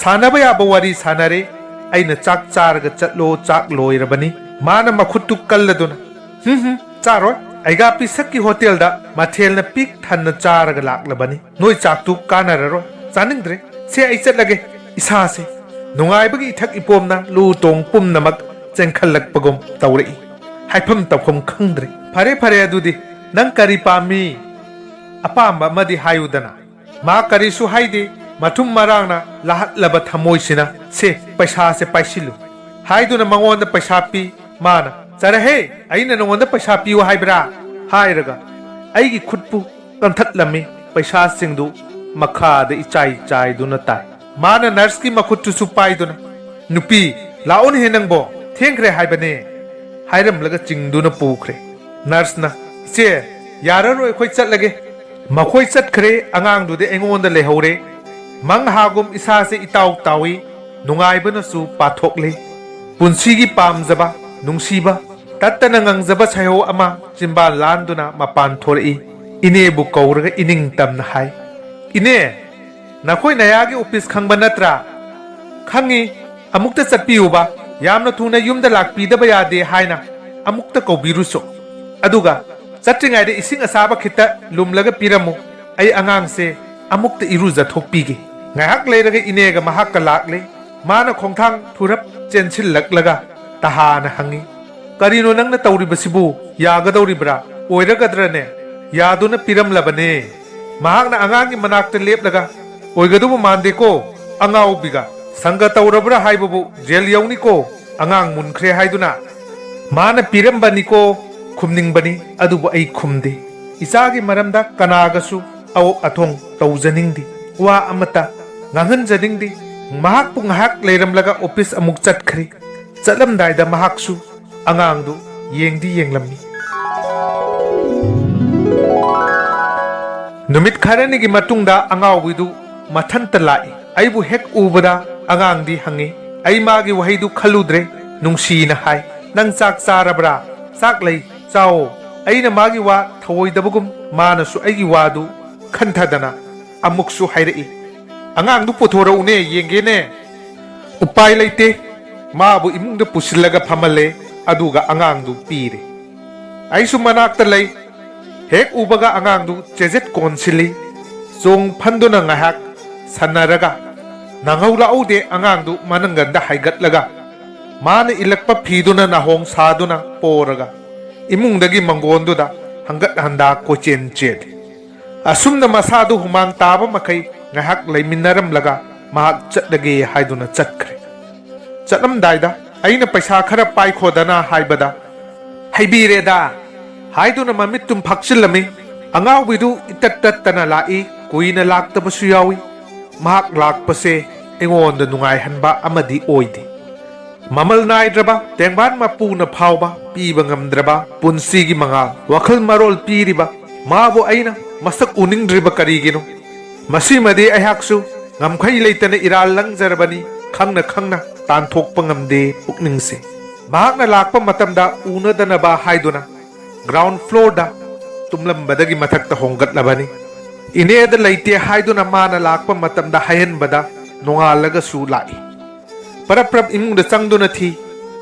ꯁꯥꯟꯅꯕ ꯌꯥꯕ ꯋꯥꯔꯤ ꯁꯥꯟꯅꯔꯦ꯫ ꯑꯩꯅ "ꯆꯥꯛ ꯆꯥꯔꯒ ꯆꯠꯂꯣ, ꯆꯥꯛ ꯂꯣꯏꯔꯕꯅꯤ꯫" ꯃꯥꯅ ꯃꯈꯨꯠꯇꯨ ꯀꯜꯂꯗꯨꯅ, "ꯍꯨꯝ ꯍꯨꯝ, ꯆꯥꯔꯣꯏ꯫ ꯑꯩꯒꯥꯄꯤ ꯁꯛꯀꯤ ꯍꯣꯇꯦꯜꯗ ꯃꯊꯦꯜꯅ ꯄꯤꯛ ꯊꯟꯅ ꯆꯥꯔꯒ ꯂꯥꯛꯂꯕꯅꯤ꯫ ꯅꯣꯏ ꯆꯥꯛꯇꯨ ꯀꯥꯟꯅꯔꯔꯣꯏ꯫ ꯆꯥꯅꯤꯡꯗ꯭ꯔꯦ꯫ ꯁꯦ, ꯑꯩ ꯆꯠꯂꯒꯦ꯫" ꯏꯁꯥꯁꯦ ꯅꯨꯡꯉꯥꯏꯕꯒꯤ ꯏꯊꯛ ꯏꯄꯣꯝꯅ ꯂꯨ ꯇꯣꯡ ꯄꯨꯝꯅꯃꯛ ꯆꯦꯟꯈꯠꯂꯛꯄꯒꯨꯝ ꯇꯧꯔꯛꯏ꯫ ꯍꯥꯏꯐꯝ ꯇꯧꯐꯝ ꯈꯪꯗ꯭ꯔꯦ꯫ "ꯐꯔꯦ, ꯐꯔꯦ, ꯑꯗꯨꯗꯤ ꯅꯪ ꯀꯔꯤ ꯄꯥꯝꯃꯤ? ꯑꯄꯥꯝꯕ ꯑꯃꯗꯤ ꯍꯥꯏꯌꯨꯗꯅ꯫" ꯃꯥ ꯀꯔꯤꯁꯨ ꯍꯥꯏꯗꯦ꯫ ꯃꯊꯨꯝ ꯃꯔꯥꯡꯅ ꯂꯥꯍꯠꯂꯕ ꯊꯃꯣꯏꯁꯤꯅ, "ꯁꯦ, ꯄꯩꯁꯥꯁꯦ ꯄꯥꯏꯁꯤꯜꯂꯨ" ꯍꯥꯏꯗꯨꯅ ꯃꯉꯣꯟꯗ ꯄꯩꯁꯥ ꯄꯤ꯫ ꯃꯥꯅ, "ꯆꯔꯍꯦ, ꯑꯩꯅ ꯅꯉꯣꯟꯗ ꯄꯩꯁꯥ ꯄꯤꯌꯨ ꯍꯥꯏꯕ꯭ꯔꯥ?" ꯍꯥꯏꯔꯒ ꯑꯩꯒꯤ ꯈꯨꯠꯄꯨ ꯀꯟꯊꯠꯂꯝꯃꯤ꯫ ꯄꯩꯁꯥꯁꯤꯡꯗꯨ ꯃꯈꯥꯗ ꯏꯆꯥꯏ ꯆꯥꯏꯗꯨꯅ ꯇꯥꯏ꯫ ꯃꯥꯅ nurseꯀꯤ ꯃꯈꯨꯠꯇꯨꯁꯨ ꯄꯥꯏꯗꯨꯅ, "ꯅꯨꯄꯤ, ꯂꯥꯛꯑꯣꯅꯦꯍꯦ ꯅꯪꯕꯣ, ꯊꯦꯡꯈ꯭ꯔꯦ ꯍꯥꯏꯕꯅꯦ" ꯍꯥꯏꯔꯝꯂꯒ ꯆꯤꯡꯗꯨꯅ ꯄꯨꯈ꯭ꯔꯦ꯫ ꯅꯔꯁꯅ, "ꯏꯆꯦ, ꯌꯥꯔꯔꯣꯏ, ꯑꯩꯈꯣꯏ ꯆꯠꯂꯒꯦ꯫" ꯃꯈꯣꯏ ꯆꯠꯈ꯭ꯔꯦ, ꯑꯉꯥꯡꯗꯨꯗꯤ ꯑꯩꯉꯣꯟꯗ ꯂꯩꯍꯧꯔꯦ꯫ ꯃꯪꯍꯥꯒꯨꯝ ꯏꯁꯥꯁꯦ ꯏꯇꯥꯎ ꯇꯥꯎꯏ, ꯅꯨꯡꯉꯥꯏꯕꯅꯁꯨ ꯄꯥꯊꯣꯛꯂꯤ꯫ ꯄꯨꯟꯁꯤꯒꯤ ꯄꯥꯝꯖꯕ, ꯅꯨꯡꯁꯤꯕ, ꯇꯠꯇꯅ ꯉꯪꯖꯕ ꯁꯩꯍꯧ ꯑꯃ ꯆꯤꯝꯕꯥꯜ ꯂꯥꯟꯗꯨꯅ ꯃꯄꯥꯟ ꯊꯣꯔꯛꯏ꯫ ꯏꯅꯦꯕꯨ ꯀꯧꯔꯒ ꯏꯅꯤꯡ ꯇꯝꯅ ꯍꯥꯏ, "ꯏꯅꯦ, ꯅꯈꯣꯏ ꯅꯌꯥꯒꯤ ꯑꯣꯐꯤꯁ ꯈꯪꯕ ꯅꯠꯇ꯭ꯔꯥ?" "ꯈꯪꯉꯤ, ꯑꯃꯨꯛꯇ ꯆꯠꯄꯤꯌꯨꯕ, ꯌꯥꯝꯅ ꯊꯨꯅ ꯌꯨꯝꯗ ꯂꯥꯛꯄꯤꯗꯕ ꯌꯥꯗꯦ" ꯍꯥꯏꯅ ꯑꯃꯨꯛꯇ ꯀꯧꯕꯤꯔꯨꯁꯨ꯫ ꯑꯗꯨꯒ ꯆꯠꯇ꯭ꯔꯤꯉꯩꯗ ꯏꯁꯤꯡ ꯑꯁꯥꯕ ꯈꯤꯇ ꯂꯨꯝꯂꯒ ꯄꯤꯔꯝꯃꯨ꯫ ꯑꯩ ꯑꯉꯥꯡꯁꯦ ꯑꯃꯨꯛꯇ ꯏꯔꯨꯖꯊꯣꯛꯄꯤꯒꯦ꯫ ꯉꯥꯏꯍꯥꯛ ꯂꯩꯔꯒ ꯏꯅꯦꯒ ꯃꯍꯥꯛꯀ ꯂꯥꯛꯂꯦ꯫ ꯃꯥꯅ ꯈꯣꯡꯊꯥꯡ ꯊꯨꯔꯞ ꯆꯦꯟꯁꯤꯜꯂꯛꯂꯒ ꯇꯍꯥꯅ ꯍꯪꯉꯤ, "ꯀꯔꯤꯅꯣ ꯅꯪꯅ ꯇꯧꯔꯤꯕꯁꯤꯕꯨ? ꯌꯥꯒꯗꯧꯔꯤꯕ꯭ꯔꯥ? ꯑꯣꯏꯔꯒꯗ꯭ꯔꯅꯦ?" "ꯌꯥꯗꯨꯅ ꯄꯤꯔꯝꯂꯕꯅꯦ꯫" ꯃꯍꯥꯛꯅ ꯑꯉꯥꯡꯒꯤ ꯃꯅꯥꯛꯇ ꯂꯦꯞꯂꯒ, "ꯑꯣꯏꯒꯗꯧꯕ ꯃꯥꯟꯗꯦꯀꯣ, ꯑꯉꯥꯎꯕꯤꯒ ꯁꯪꯒ ꯇꯧꯔꯕ꯭ꯔꯥ ꯍꯥꯏꯕꯕꯨ ꯖꯦꯜ ꯌꯧꯅꯤꯀꯣ, ꯑꯉꯥꯡ ꯃꯨꯟꯈ꯭ꯔꯦ ꯍꯥꯏꯗꯨꯅ꯫" ꯃꯥꯅ ꯄꯤꯔꯝꯕꯅꯤꯀꯣ ꯈꯨꯝꯅꯤꯡꯕꯅꯤ, ꯑꯗꯨꯕꯨ ꯑꯩ ꯈꯨꯝꯗꯦ꯫ ꯏꯆꯥꯒꯤ ꯃꯔꯝꯗ ꯀꯅꯥꯒꯁꯨ ꯑꯋꯣꯛ ꯑꯊꯣꯡ ꯇꯧꯖꯅꯤꯡꯗꯦ, ꯋꯥ ꯑꯃꯠꯇ ꯉꯥꯡꯍꯟꯖꯅꯤꯡꯗꯦ꯫ ꯃꯍꯥꯛꯄꯨ ꯉꯥꯏꯍꯥꯛ ꯂꯩꯔꯝꯂꯒ ꯑꯣꯐꯤꯁ ꯑꯃꯨꯛ ꯆꯠꯈ꯭ꯔꯦ꯫ ꯆꯠꯂꯝꯗꯥꯏꯗ ꯃꯍꯥꯛꯁꯨ ꯑꯉꯥꯡꯗꯨ ꯌꯦꯡꯗꯤ ꯌꯦꯡꯂꯝꯃꯤ꯫ ꯅꯨꯃꯤꯠ ꯈꯔꯅꯤꯒꯤ ꯃꯇꯨꯡꯗ ꯑꯉꯥꯎꯕꯤꯗꯨ ꯃꯊꯟꯇ ꯂꯥꯛꯏ꯫ ꯑꯩꯕꯨ ꯍꯦꯛ ꯎꯕꯗ ꯑꯉꯥꯡꯗꯤ ꯍꯪꯉꯤ꯫ ꯑꯩ ꯃꯥꯒꯤ ꯋꯥꯍꯩꯗꯨ ꯈꯜꯂꯨꯗ꯭ꯔꯦ꯫ ꯅꯨꯡꯁꯤꯅ ꯍꯥꯏ, "ꯅꯪ ꯆꯥꯛ ꯆꯥꯔꯕ꯭ꯔꯥ? ꯆꯥꯛ ꯂꯩ, ꯆꯥꯎꯑꯣ꯫" ꯑꯩꯅ ꯃꯥꯒꯤ ꯋꯥ ꯊꯧꯑꯣꯏꯗꯕꯒꯨꯝ ꯃꯥꯅꯁꯨ ꯑꯩꯒꯤ ꯋꯥꯗꯨ ꯈꯟꯊꯗꯅ ꯑꯃꯨꯛꯁꯨ ꯍꯥꯏꯔꯛꯏ, "ꯑꯉꯥꯡꯗꯨ ꯄꯨꯊꯣꯔꯛꯎꯅꯦ, ꯌꯦꯡꯒꯦꯅꯦ꯫" ꯎꯄꯥꯏ ꯂꯩꯇꯦ꯫ ꯃꯥꯕꯨ ꯏꯃꯨꯡꯗ ꯄꯨꯁꯤꯜꯂꯒ ꯐꯝꯍꯜꯂꯦ, ꯑꯗꯨꯒ ꯑꯉꯥꯡꯗꯨ ꯄꯤꯔꯦ꯫ ꯑꯩꯁꯨ ꯃꯅꯥꯛꯇ ꯂꯩ꯫ ꯍꯦꯛ ꯎꯕꯒ ꯑꯉꯥꯡꯗꯨ ꯆꯦꯖꯦꯠ ꯀꯣꯟꯁꯤꯜꯂꯤ꯫ ꯆꯣꯡ ꯐꯟꯗꯨꯅ ꯉꯥꯏꯍꯥꯛ ꯁꯥꯟꯅꯔꯒ, ꯅꯪꯍꯧ ꯂꯥꯛꯍꯧꯗꯦ, ꯑꯉꯥꯡꯗꯨ ꯃꯅꯪꯒꯟꯗ ꯍꯥꯏꯒꯠꯂꯒ, ꯃꯥꯅ ꯏꯜꯂꯛꯄ ꯐꯤꯗꯨꯅ ꯅꯥꯍꯣꯡ ꯁꯥꯗꯨꯅ ꯄꯣꯔꯒ, ꯏꯃꯨꯡꯗꯒꯤ ꯃꯪꯒꯣꯟꯗꯨꯗ ꯍꯪꯒꯠ ꯍꯟꯗꯥ ꯀꯣꯏꯆꯦꯟ ꯆꯦꯜꯂꯤ꯫ ꯑꯁꯨꯝꯅ ꯃꯁꯥꯗꯨ ꯍꯨꯃꯥꯡ ꯇꯥꯕ ꯃꯈꯩ ꯉꯥꯏꯍꯥꯛ ꯂꯩꯃꯤꯟꯅꯔꯝꯂꯒ ꯃꯍꯥꯛ ꯆꯠꯂꯒꯦ ꯍꯥꯏꯗꯨꯅ ꯆꯠꯈ꯭ꯔꯦ꯫ ꯆꯠꯂꯝꯗꯥꯏꯗ ꯑꯩꯅ ꯄꯩꯁꯥ ꯈꯔ ꯄꯥꯏꯈꯣꯗꯅ ꯍꯥꯏꯕꯗ, "ꯍꯩꯕꯤꯔꯦꯗ" ꯍꯥꯏꯗꯨꯅ ꯃꯃꯤꯠꯇꯨꯝ ꯐꯥꯛꯆꯤꯜꯂꯝꯃꯤ꯫ ꯑꯉꯥꯎꯕꯤꯗꯨ ꯏꯇꯠ ꯇꯠꯇꯅ ꯂꯥꯛꯏ, ꯀꯨꯏꯅ ꯂꯥꯛꯇꯕꯁꯨ ꯌꯥꯎꯏ꯫ ꯃꯍꯥꯛ ꯂꯥꯛꯄꯁꯦ ꯑꯩꯉꯣꯟꯗ ꯅꯨꯡꯉꯥꯏꯍꯟꯕ ꯑꯃꯗꯤ ꯑꯣꯏꯗꯦ꯫ ꯃꯃꯜ ꯅꯥꯏꯗ꯭ꯔꯕ ꯇꯦꯡꯕꯥꯟ ꯃꯄꯨꯅ ꯐꯥꯎꯕ ꯄꯤꯕ ꯉꯝꯗ꯭ꯔꯕ ꯄꯨꯟꯁꯤꯒꯤ ꯃꯉꯥꯜ, ꯋꯥꯈꯜ ꯃꯔꯣꯜ ꯄꯤꯔꯤꯕ ꯃꯥꯕꯨ ꯑꯩꯅ ꯃꯁꯛ ꯎꯅꯤꯡꯗ꯭ꯔꯤꯕ ꯀꯔꯤꯒꯤꯅꯣ? ꯃꯁꯤꯃꯗꯤ ꯑꯩꯍꯥꯛꯁꯨ ꯉꯝꯈꯩ ꯂꯩꯇꯅ ꯏꯔꯥꯜ ꯂꯪꯖꯔꯕꯅꯤ, ꯈꯪꯅ ꯈꯪꯅ ꯇꯥꯟꯊꯣꯛꯄ ꯉꯝꯗꯦ ꯄꯨꯛꯅꯤꯡꯁꯦ꯫ ꯃꯍꯥꯛꯅ ꯂꯥꯛꯄ ꯃꯇꯝꯗ ꯎꯅꯗꯅꯕ ꯍꯥꯏꯗꯨꯅ ground floorꯗ ꯇꯨꯝꯂꯝꯕꯗꯒꯤ ꯃꯊꯛꯇ ꯍꯣꯡꯒꯠꯂꯕꯅꯤ꯫ ꯏꯅꯦꯗ ꯂꯩꯇꯦ ꯍꯥꯏꯗꯨꯅ ꯃꯥꯅ ꯂꯥꯛꯄ ꯃꯇꯝꯗ ꯍꯥꯏꯍꯟꯕꯗ ꯅꯣꯡꯉꯥꯜꯂꯒꯁꯨ ꯂꯥꯛꯏ꯫ ꯄꯔꯞ ꯄꯔꯞ ꯏꯃꯨꯡꯗ ꯆꯪꯗꯨꯅ ꯊꯤ꯫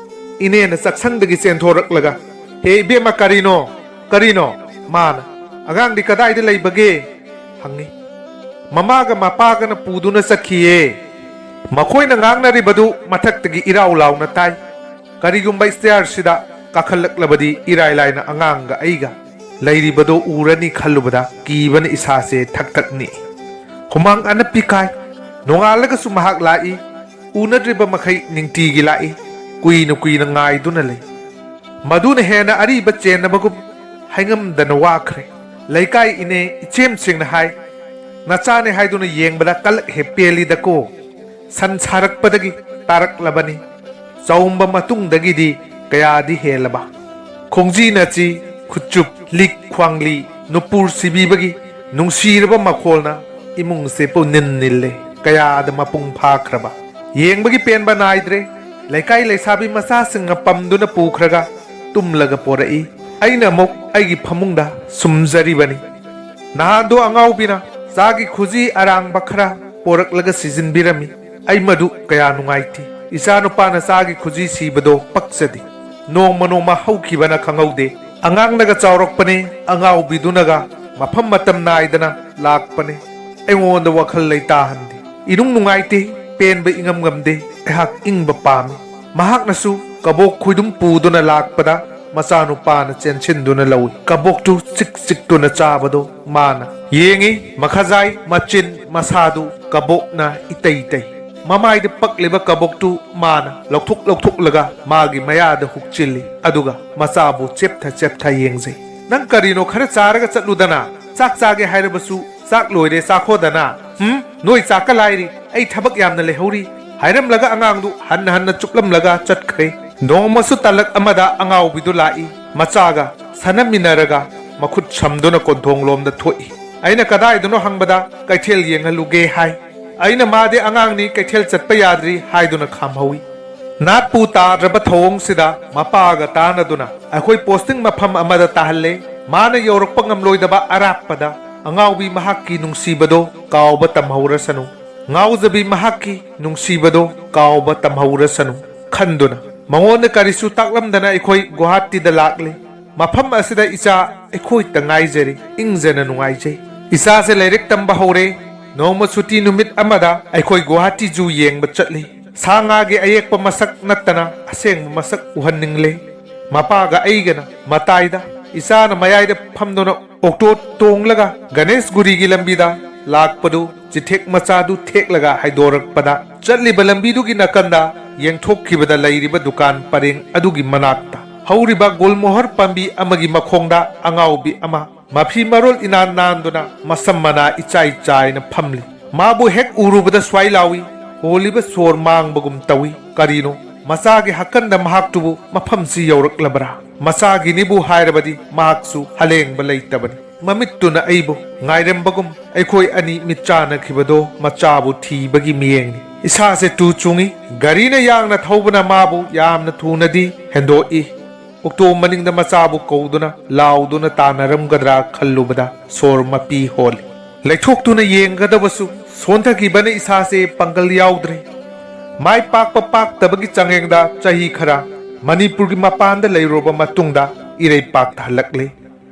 ꯏꯅꯦꯅ ꯆꯥꯛꯁꯪꯗꯒꯤ ꯆꯦꯟꯊꯣꯔꯛꯂꯒ, "ꯍꯦ ꯏꯕꯦꯝꯃ, ꯀꯔꯤꯅꯣ? ꯀꯔꯤꯅꯣ?" ꯃꯥꯅ, "ꯑꯉꯥꯡꯗꯤ ꯀꯗꯥꯏꯗ ꯂꯩꯕꯒꯦ?" ꯍꯪꯉꯤ꯫ "ꯃꯃꯥꯒ ꯃꯄꯥꯒꯅ ꯄꯨꯗꯨꯅ ꯆꯠꯈꯤꯌꯦ꯫ ꯃꯈꯣꯏꯅ ꯉꯥꯡꯅꯔꯤꯕꯗꯨ ꯃꯊꯛꯇꯒꯤ ꯏꯔꯥꯎ ꯂꯥꯎꯅ ꯇꯥꯏ꯫ ꯀꯔꯤꯒꯨꯝꯕ stairꯁꯤꯗ ꯀꯥꯈꯠꯂꯛꯂꯕꯗꯤ ꯏꯔꯥꯏ ꯂꯥꯏꯅ ꯑꯉꯥꯡꯒ ꯑꯩꯒ ꯂꯩꯔꯤꯕꯗꯣ ꯎꯔꯅꯤ ꯈꯜꯂꯨꯕꯗ ꯀꯤꯕꯅ ꯏꯁꯥꯁꯦ ꯊꯛ ꯊꯛ ꯅꯤꯛꯏ꯫ ꯍꯨꯃꯥꯡ ꯑꯅꯞꯄꯤ ꯀꯥꯏ꯫ ꯅꯣꯡꯉꯥꯜꯂꯒꯁꯨ ꯃꯍꯥꯛ ꯂꯥꯛꯏ꯫ ꯎꯅꯗ꯭ꯔꯤꯕ ꯃꯈꯩ ꯅꯤꯡꯇꯤꯒꯤ ꯂꯥꯛꯏ꯫ ꯀꯨꯏꯅ ꯀꯨꯏꯅ ꯉꯥꯏꯗꯨꯅ ꯂꯩ꯫ ꯃꯗꯨꯅ ꯍꯦꯟꯅ ꯑꯔꯤꯕ ꯆꯦꯟꯅꯕꯒꯨꯝ ꯍꯥꯏꯉꯝꯗꯅ ꯋꯥꯈ꯭ꯔꯦ꯫ ꯂꯩꯀꯥꯏ ꯏꯅꯦ ꯏꯆꯦꯝꯁꯤꯡꯅ ꯍꯥꯏ, "ꯅꯆꯥꯅꯦ ꯍꯥꯏꯗꯨꯅ ꯌꯦꯡꯕꯗ ꯀꯂꯛ ꯍꯦꯛ ꯄꯦꯜꯂꯤꯗꯀꯣ꯫ ꯁꯟ ꯁꯥꯔꯛꯄꯗꯒꯤ ꯇꯥꯔꯛꯂꯕꯅꯤ꯫ ꯆꯥꯎꯝꯕ ꯃꯇꯨꯡꯗꯒꯤꯗꯤ ꯀꯌꯥꯗꯤ ꯍꯦꯜꯂꯕ?" ꯈꯣꯡꯖꯤ ꯅꯥꯆꯤ, ꯈꯨꯠꯆꯨꯞ, ꯂꯤꯛ ꯈ꯭ꯋꯥꯡꯂꯤ, ꯅꯨꯄꯨꯔ ꯁꯤꯕꯤꯕꯒꯤ ꯅꯨꯡꯁꯤꯔꯕ ꯃꯈꯣꯜꯅ ꯏꯃꯨꯡꯁꯦ ꯄꯨꯅꯤꯟ ꯅꯤꯜꯂꯦ꯫ ꯀꯌꯥꯗ ꯃꯄꯨꯡ ꯐꯥꯈ꯭ꯔꯕ꯫ ꯌꯦꯡꯕꯒꯤ ꯄꯦꯟꯕ ꯅꯥꯏꯗ꯭ꯔꯦ꯫ ꯂꯩꯀꯥꯏ ꯂꯩꯁꯥꯕꯤ ꯃꯆꯥꯁꯤꯡꯅ ꯄꯝꯗꯨꯅ ꯄꯨꯈ꯭ꯔꯒ ꯇꯨꯝꯂꯒ ꯄꯣꯔꯛꯏ꯫ ꯑꯩꯅ ꯑꯃꯨꯛ ꯑꯩꯒꯤ ꯐꯃꯨꯡꯗ ꯁꯨꯝꯖꯔꯤꯕꯅꯤ꯫ ꯅꯍꯥꯟꯗꯣ ꯑꯉꯥꯎꯕꯤꯅ ꯆꯥꯒꯤ ꯈꯨꯖꯤ ꯑꯔꯥꯡꯕ ꯈꯔ ꯄꯣꯔꯛꯂꯒ ꯁꯤꯖꯤꯟꯕꯤꯔꯝꯃꯤ꯫ ꯑꯩ ꯃꯗꯨ ꯀꯌꯥ ꯅꯨꯡꯉꯥꯏꯇꯦ꯫ ꯏꯆꯥꯅꯨꯄꯥꯅ ꯆꯥꯒꯤ ꯈꯨꯖꯤ ꯁꯤꯕꯗꯣ ꯄꯛꯆꯗꯦ꯫ ꯅꯣꯡꯃ ꯅꯣꯡꯃ ꯍꯧꯈꯤꯕꯅ ꯈꯪꯍꯧꯗꯦ꯫ ꯑꯉꯥꯡꯅꯒ ꯆꯥꯎꯔꯛꯄꯅꯦ, ꯑꯉꯥꯎꯕꯤꯗꯨꯅꯒ ꯃꯐꯝ ꯃꯇꯝ ꯅꯥꯏꯗꯅ ꯂꯥꯛꯄꯅꯦ꯫ ꯑꯩꯉꯣꯟꯗ ꯋꯥꯈꯜ ꯂꯩꯇꯥꯍꯟꯗꯦ꯫ ꯏꯅꯨꯡ ꯅꯨꯡꯉꯥꯏꯇꯦ, ꯄꯦꯟꯕ ꯏꯉꯝ ꯉꯝꯗꯦ꯫ ꯑꯩꯍꯥꯛ ꯏꯪꯕ ꯄꯥꯝꯃꯤ꯫ ꯃꯍꯥꯛꯅꯁꯨ ꯀꯕꯣꯛ ꯈꯣꯏꯗꯨꯝ ꯄꯨꯗꯨꯅ ꯂꯥꯛꯄꯗ ꯃꯆꯥꯅꯨꯄꯥꯅ ꯆꯦꯟꯁꯤꯟꯗꯨꯅ ꯂꯧꯏ꯫ ꯀꯕꯣꯛꯇꯨ ꯆꯤꯛ ꯆꯤꯛꯇꯨꯅ ꯆꯥꯕꯗꯨ ꯃꯥꯅ ꯌꯦꯡꯏ꯫ ꯃꯈꯖꯥꯏ, ꯃꯆꯤꯟ, ꯃꯁꯥꯗꯨ ꯀꯕꯣꯛꯅ ꯏꯇꯩ ꯇꯩ꯫ ꯃꯃꯥꯏꯗ ꯄꯛꯂꯤꯕ ꯀꯕꯣꯛꯇꯨ ꯃꯥꯅ ꯂꯧꯊꯣꯛ ꯂꯧꯊꯣꯛꯂꯒ ꯃꯥꯒꯤ ꯃꯌꯥꯗ ꯍꯨꯛꯆꯤꯜꯂꯤ꯫ ꯑꯗꯨꯒ ꯃꯆꯥꯕꯨ ꯆꯦꯞꯊ ꯆꯦꯞꯊ ꯌꯦꯡꯖꯩ꯫ "ꯅꯪ ꯀꯔꯤꯅꯣ, ꯈꯔ ꯆꯥꯔꯒ ꯆꯠꯂꯨꯗꯅ꯫ ꯆꯥꯛ ꯆꯥꯒꯦ ꯍꯥꯏꯔꯕꯁꯨ ꯆꯥꯛ ꯂꯣꯏꯔꯦ, ꯆꯥꯈꯣꯗꯅ꯫ ꯍꯨꯝ? ꯅꯣꯏ ꯆꯥꯛꯀ ꯂꯥꯏꯔꯤ, ꯑꯩ ꯊꯕꯛ ꯌꯥꯝꯅ ꯂꯩꯍꯧꯔꯤ꯫ ꯍꯥꯏꯔꯝꯂꯒ ꯑꯉꯥꯡꯗꯨ ꯍꯟꯅ ꯍꯟꯅ ꯆꯨꯞꯂꯝꯂꯒ ꯆꯠꯈ꯭ꯔꯦ꯫ ꯅꯣꯡꯃꯁꯨ ꯇꯥꯂꯛ ꯑꯃꯗ ꯑꯉꯥꯎꯕꯤꯗꯨ ꯂꯥꯛꯏ꯫ ꯃꯆꯥꯒ ꯁꯥꯟꯅꯃꯤꯟꯅꯔꯒ ꯃꯈꯨꯠ ꯁꯝꯗꯨꯅ ꯀꯣꯟꯊꯣꯡꯂꯣꯝꯗ ꯊꯣꯛꯏ꯫ ꯑꯩꯅ ꯀꯗꯥꯏꯗꯅꯣ ꯍꯪꯕꯗ ꯀꯩꯊꯦꯜ ꯌꯦꯡꯍꯜꯂꯨꯒꯦ ꯍꯥꯏ꯫ ꯑꯩꯅ ꯃꯥꯗꯤ ꯑꯉꯥꯡꯅꯤ, ꯀꯩꯊꯦꯜ ꯆꯠꯄ ꯌꯥꯗ꯭ꯔꯤ ꯍꯥꯏꯗꯨꯅ ꯈꯥꯝꯍꯧꯏ꯫ ꯅꯥꯠꯄꯨ ꯇꯥꯗ꯭ꯔꯕ ꯊꯧꯑꯣꯡꯁꯤꯗ ꯃꯄꯥꯒ ꯇꯥꯟꯅꯗꯨꯅ ꯑꯩꯈꯣꯏ ꯄꯣꯁꯇꯤꯡ ꯃꯐꯝ ꯑꯃꯗ ꯇꯥꯍꯜꯂꯦ꯫ ꯃꯥꯅ ꯌꯧꯔꯛꯄ ꯉꯝꯂꯣꯏꯗꯕ ꯑꯔꯥꯞꯄꯗ ꯑꯉꯥꯎꯕꯤ ꯃꯍꯥꯛꯀꯤ ꯅꯨꯡꯁꯤꯕꯗꯣ ꯀꯥꯎꯕ ꯇꯝꯍꯧꯔꯁꯅꯨ꯫ ꯉꯥꯎꯖꯕꯤ ꯃꯍꯥꯛꯀꯤ ꯅꯨꯡꯁꯤꯕꯗꯣ ꯀꯥꯎꯕ ꯇꯝꯍꯧꯔꯁꯅꯨ ꯈꯟꯗꯨꯅ ꯃꯉꯣꯟꯗ ꯀꯔꯤꯁꯨ ꯇꯥꯛꯂꯝꯗꯅ ꯑꯩꯈꯣꯏ ꯒꯨꯋꯥꯍꯥꯇꯤꯗ ꯂꯥꯛꯂꯦ꯫ ꯃꯐꯝ ꯑꯁꯤꯗ ꯏꯆꯥ ꯑꯩꯈꯣꯏꯇ ꯉꯥꯏꯖꯔꯦ, ꯏꯪꯖꯅ ꯅꯨꯡꯉꯥꯏꯖꯩ꯫ ꯏꯆꯥꯁꯦ ꯂꯥꯏꯔꯤꯛ ꯇꯝꯕ ꯍꯧꯔꯦ꯫ ꯅꯣꯡꯃ ꯁꯨꯇꯤ ꯅꯨꯃꯤꯠ ꯑꯃꯗ ꯑꯩꯈꯣꯏ ꯒꯨꯋꯥꯍꯥꯇꯤ ꯖꯨ ꯌꯦꯡꯕ ꯆꯠꯂꯤ꯫ ꯁꯥ ꯉꯥꯒꯤ ꯑꯌꯦꯛꯄ ꯃꯁꯛ ꯅꯠꯇꯅ ꯑꯁꯦꯡꯕ ꯃꯁꯛ ꯎꯍꯟꯅꯤꯡꯂꯦ꯫ ꯃꯄꯥꯒ ꯑꯩꯒꯅ ꯃꯇꯥꯏꯗ, ꯏꯆꯥꯅ ꯃꯌꯥꯏꯗ ꯐꯝꯗꯨꯅ ꯑꯣꯛꯇꯣ ꯇꯣꯡꯂꯒ ꯒꯅꯦꯁꯒꯨꯔꯤꯒꯤ ꯂꯝꯕꯤꯗ ꯂꯥꯛꯄꯗꯨ ꯆꯤꯊꯦꯛ ꯃꯆꯥꯗꯨ ꯊꯦꯛꯂꯒ ꯍꯥꯏꯗꯣꯔꯛꯄꯗ ꯆꯠꯂꯤꯕ ꯂꯝꯕꯤꯗꯨꯒꯤ ꯅꯥꯀꯟꯗ ꯌꯦꯡꯊꯣꯛꯈꯤꯕꯗ ꯂꯩꯔꯤꯕ ꯗꯨꯀꯥꯟ ꯄꯔꯦꯡ ꯑꯗꯨꯒꯤ ꯃꯅꯥꯛꯇ ꯍꯧꯔꯤꯕ ꯒꯨꯜꯃꯣꯍꯔ ꯄꯥꯝꯕꯤ ꯑꯃꯒꯤ ꯃꯈꯣꯡꯗ ꯑꯉꯥꯎꯕꯤ ꯑꯃ ꯃꯐꯤ ꯃꯔꯣꯜ ꯏꯅꯥꯟ ꯅꯥꯟꯗꯨꯅ ꯃꯁꯝ ꯃꯅꯥ ꯏꯆꯥꯏ ꯆꯥꯏꯅ ꯐꯝꯂꯤ꯫ ꯃꯥꯕꯨ ꯍꯦꯛ ꯎꯔꯨꯕꯗ ꯁ꯭ꯋꯥꯏ ꯂꯥꯎꯏ꯫ ꯍꯣꯜꯂꯤꯕ ꯁꯣꯔ ꯃꯥꯡꯕꯒꯨꯝ ꯇꯧꯏ꯫ ꯀꯔꯤꯅꯣ? ꯃꯆꯥꯒꯤ ꯍꯥꯀꯟꯗ ꯃꯍꯥꯛꯇꯨꯕꯨ ꯃꯐꯝꯁꯤ ꯌꯧꯔꯛꯂꯕ꯭ꯔꯥ? ꯃꯆꯥꯒꯤꯅꯤꯕꯨ ꯍꯥꯏꯔꯕꯗꯤ ꯃꯍꯥꯛꯁꯨ ꯍꯂꯦꯡꯕ ꯂꯩꯇꯕꯅꯤ꯫ ꯃꯃꯤꯠꯇꯨꯅ ꯑꯩꯕꯨ ꯉꯥꯏꯔꯝꯕꯒꯨꯝ ꯑꯩꯈꯣꯏ ꯑꯅꯤ ꯃꯤꯠ ꯆꯥꯟꯅꯈꯤꯕꯗꯣ ꯃꯆꯥꯕꯨ ꯊꯤꯕꯒꯤ ꯃꯤꯌꯦꯡꯅꯤ꯫ ꯏꯁꯥꯁꯦ ꯇꯨ ꯆꯨꯡꯏ꯫ ꯒꯥꯔꯤꯅ ꯌꯥꯡꯅ ꯊꯧꯕꯅ ꯃꯥꯕꯨ ꯌꯥꯝꯅ ꯊꯨꯅꯗꯤ ꯍꯦꯟꯗꯣꯛꯏ꯫ ꯑꯣꯛꯇꯣ ꯃꯅꯤꯡꯗ ꯃꯆꯥꯕꯨ ꯀꯧꯗꯨꯅ ꯂꯥꯎꯗꯨꯅ ꯇꯥꯟꯅꯔꯝꯒꯗ꯭ꯔꯥ ꯈꯜꯂꯨꯕꯗ ꯁꯣꯔ ꯃꯄꯤ ꯍꯣꯜꯂꯤ꯫ ꯂꯩꯊꯣꯛꯇꯨꯅ ꯌꯦꯡꯒꯗꯕꯁꯨ ꯁꯣꯟꯊꯈꯤꯕꯅ ꯏꯁꯥꯁꯦ ꯄꯥꯡꯒꯜ ꯌꯥꯎꯗ꯭ꯔꯦ꯫ ꯃꯥꯏ ꯄꯥꯛꯄ ꯄꯥꯛꯇꯕꯒꯤ ꯆꯥꯡꯌꯦꯡꯗ ꯆꯍꯤ ꯈꯔ ꯃꯅꯤꯄꯨꯔꯒꯤ ꯃꯄꯥꯟꯗ ꯂꯩꯔꯨꯔꯕ ꯃꯇꯨꯡꯗ ꯏꯔꯩꯄꯥꯛꯇ ꯍꯜꯂꯛꯂꯦ꯫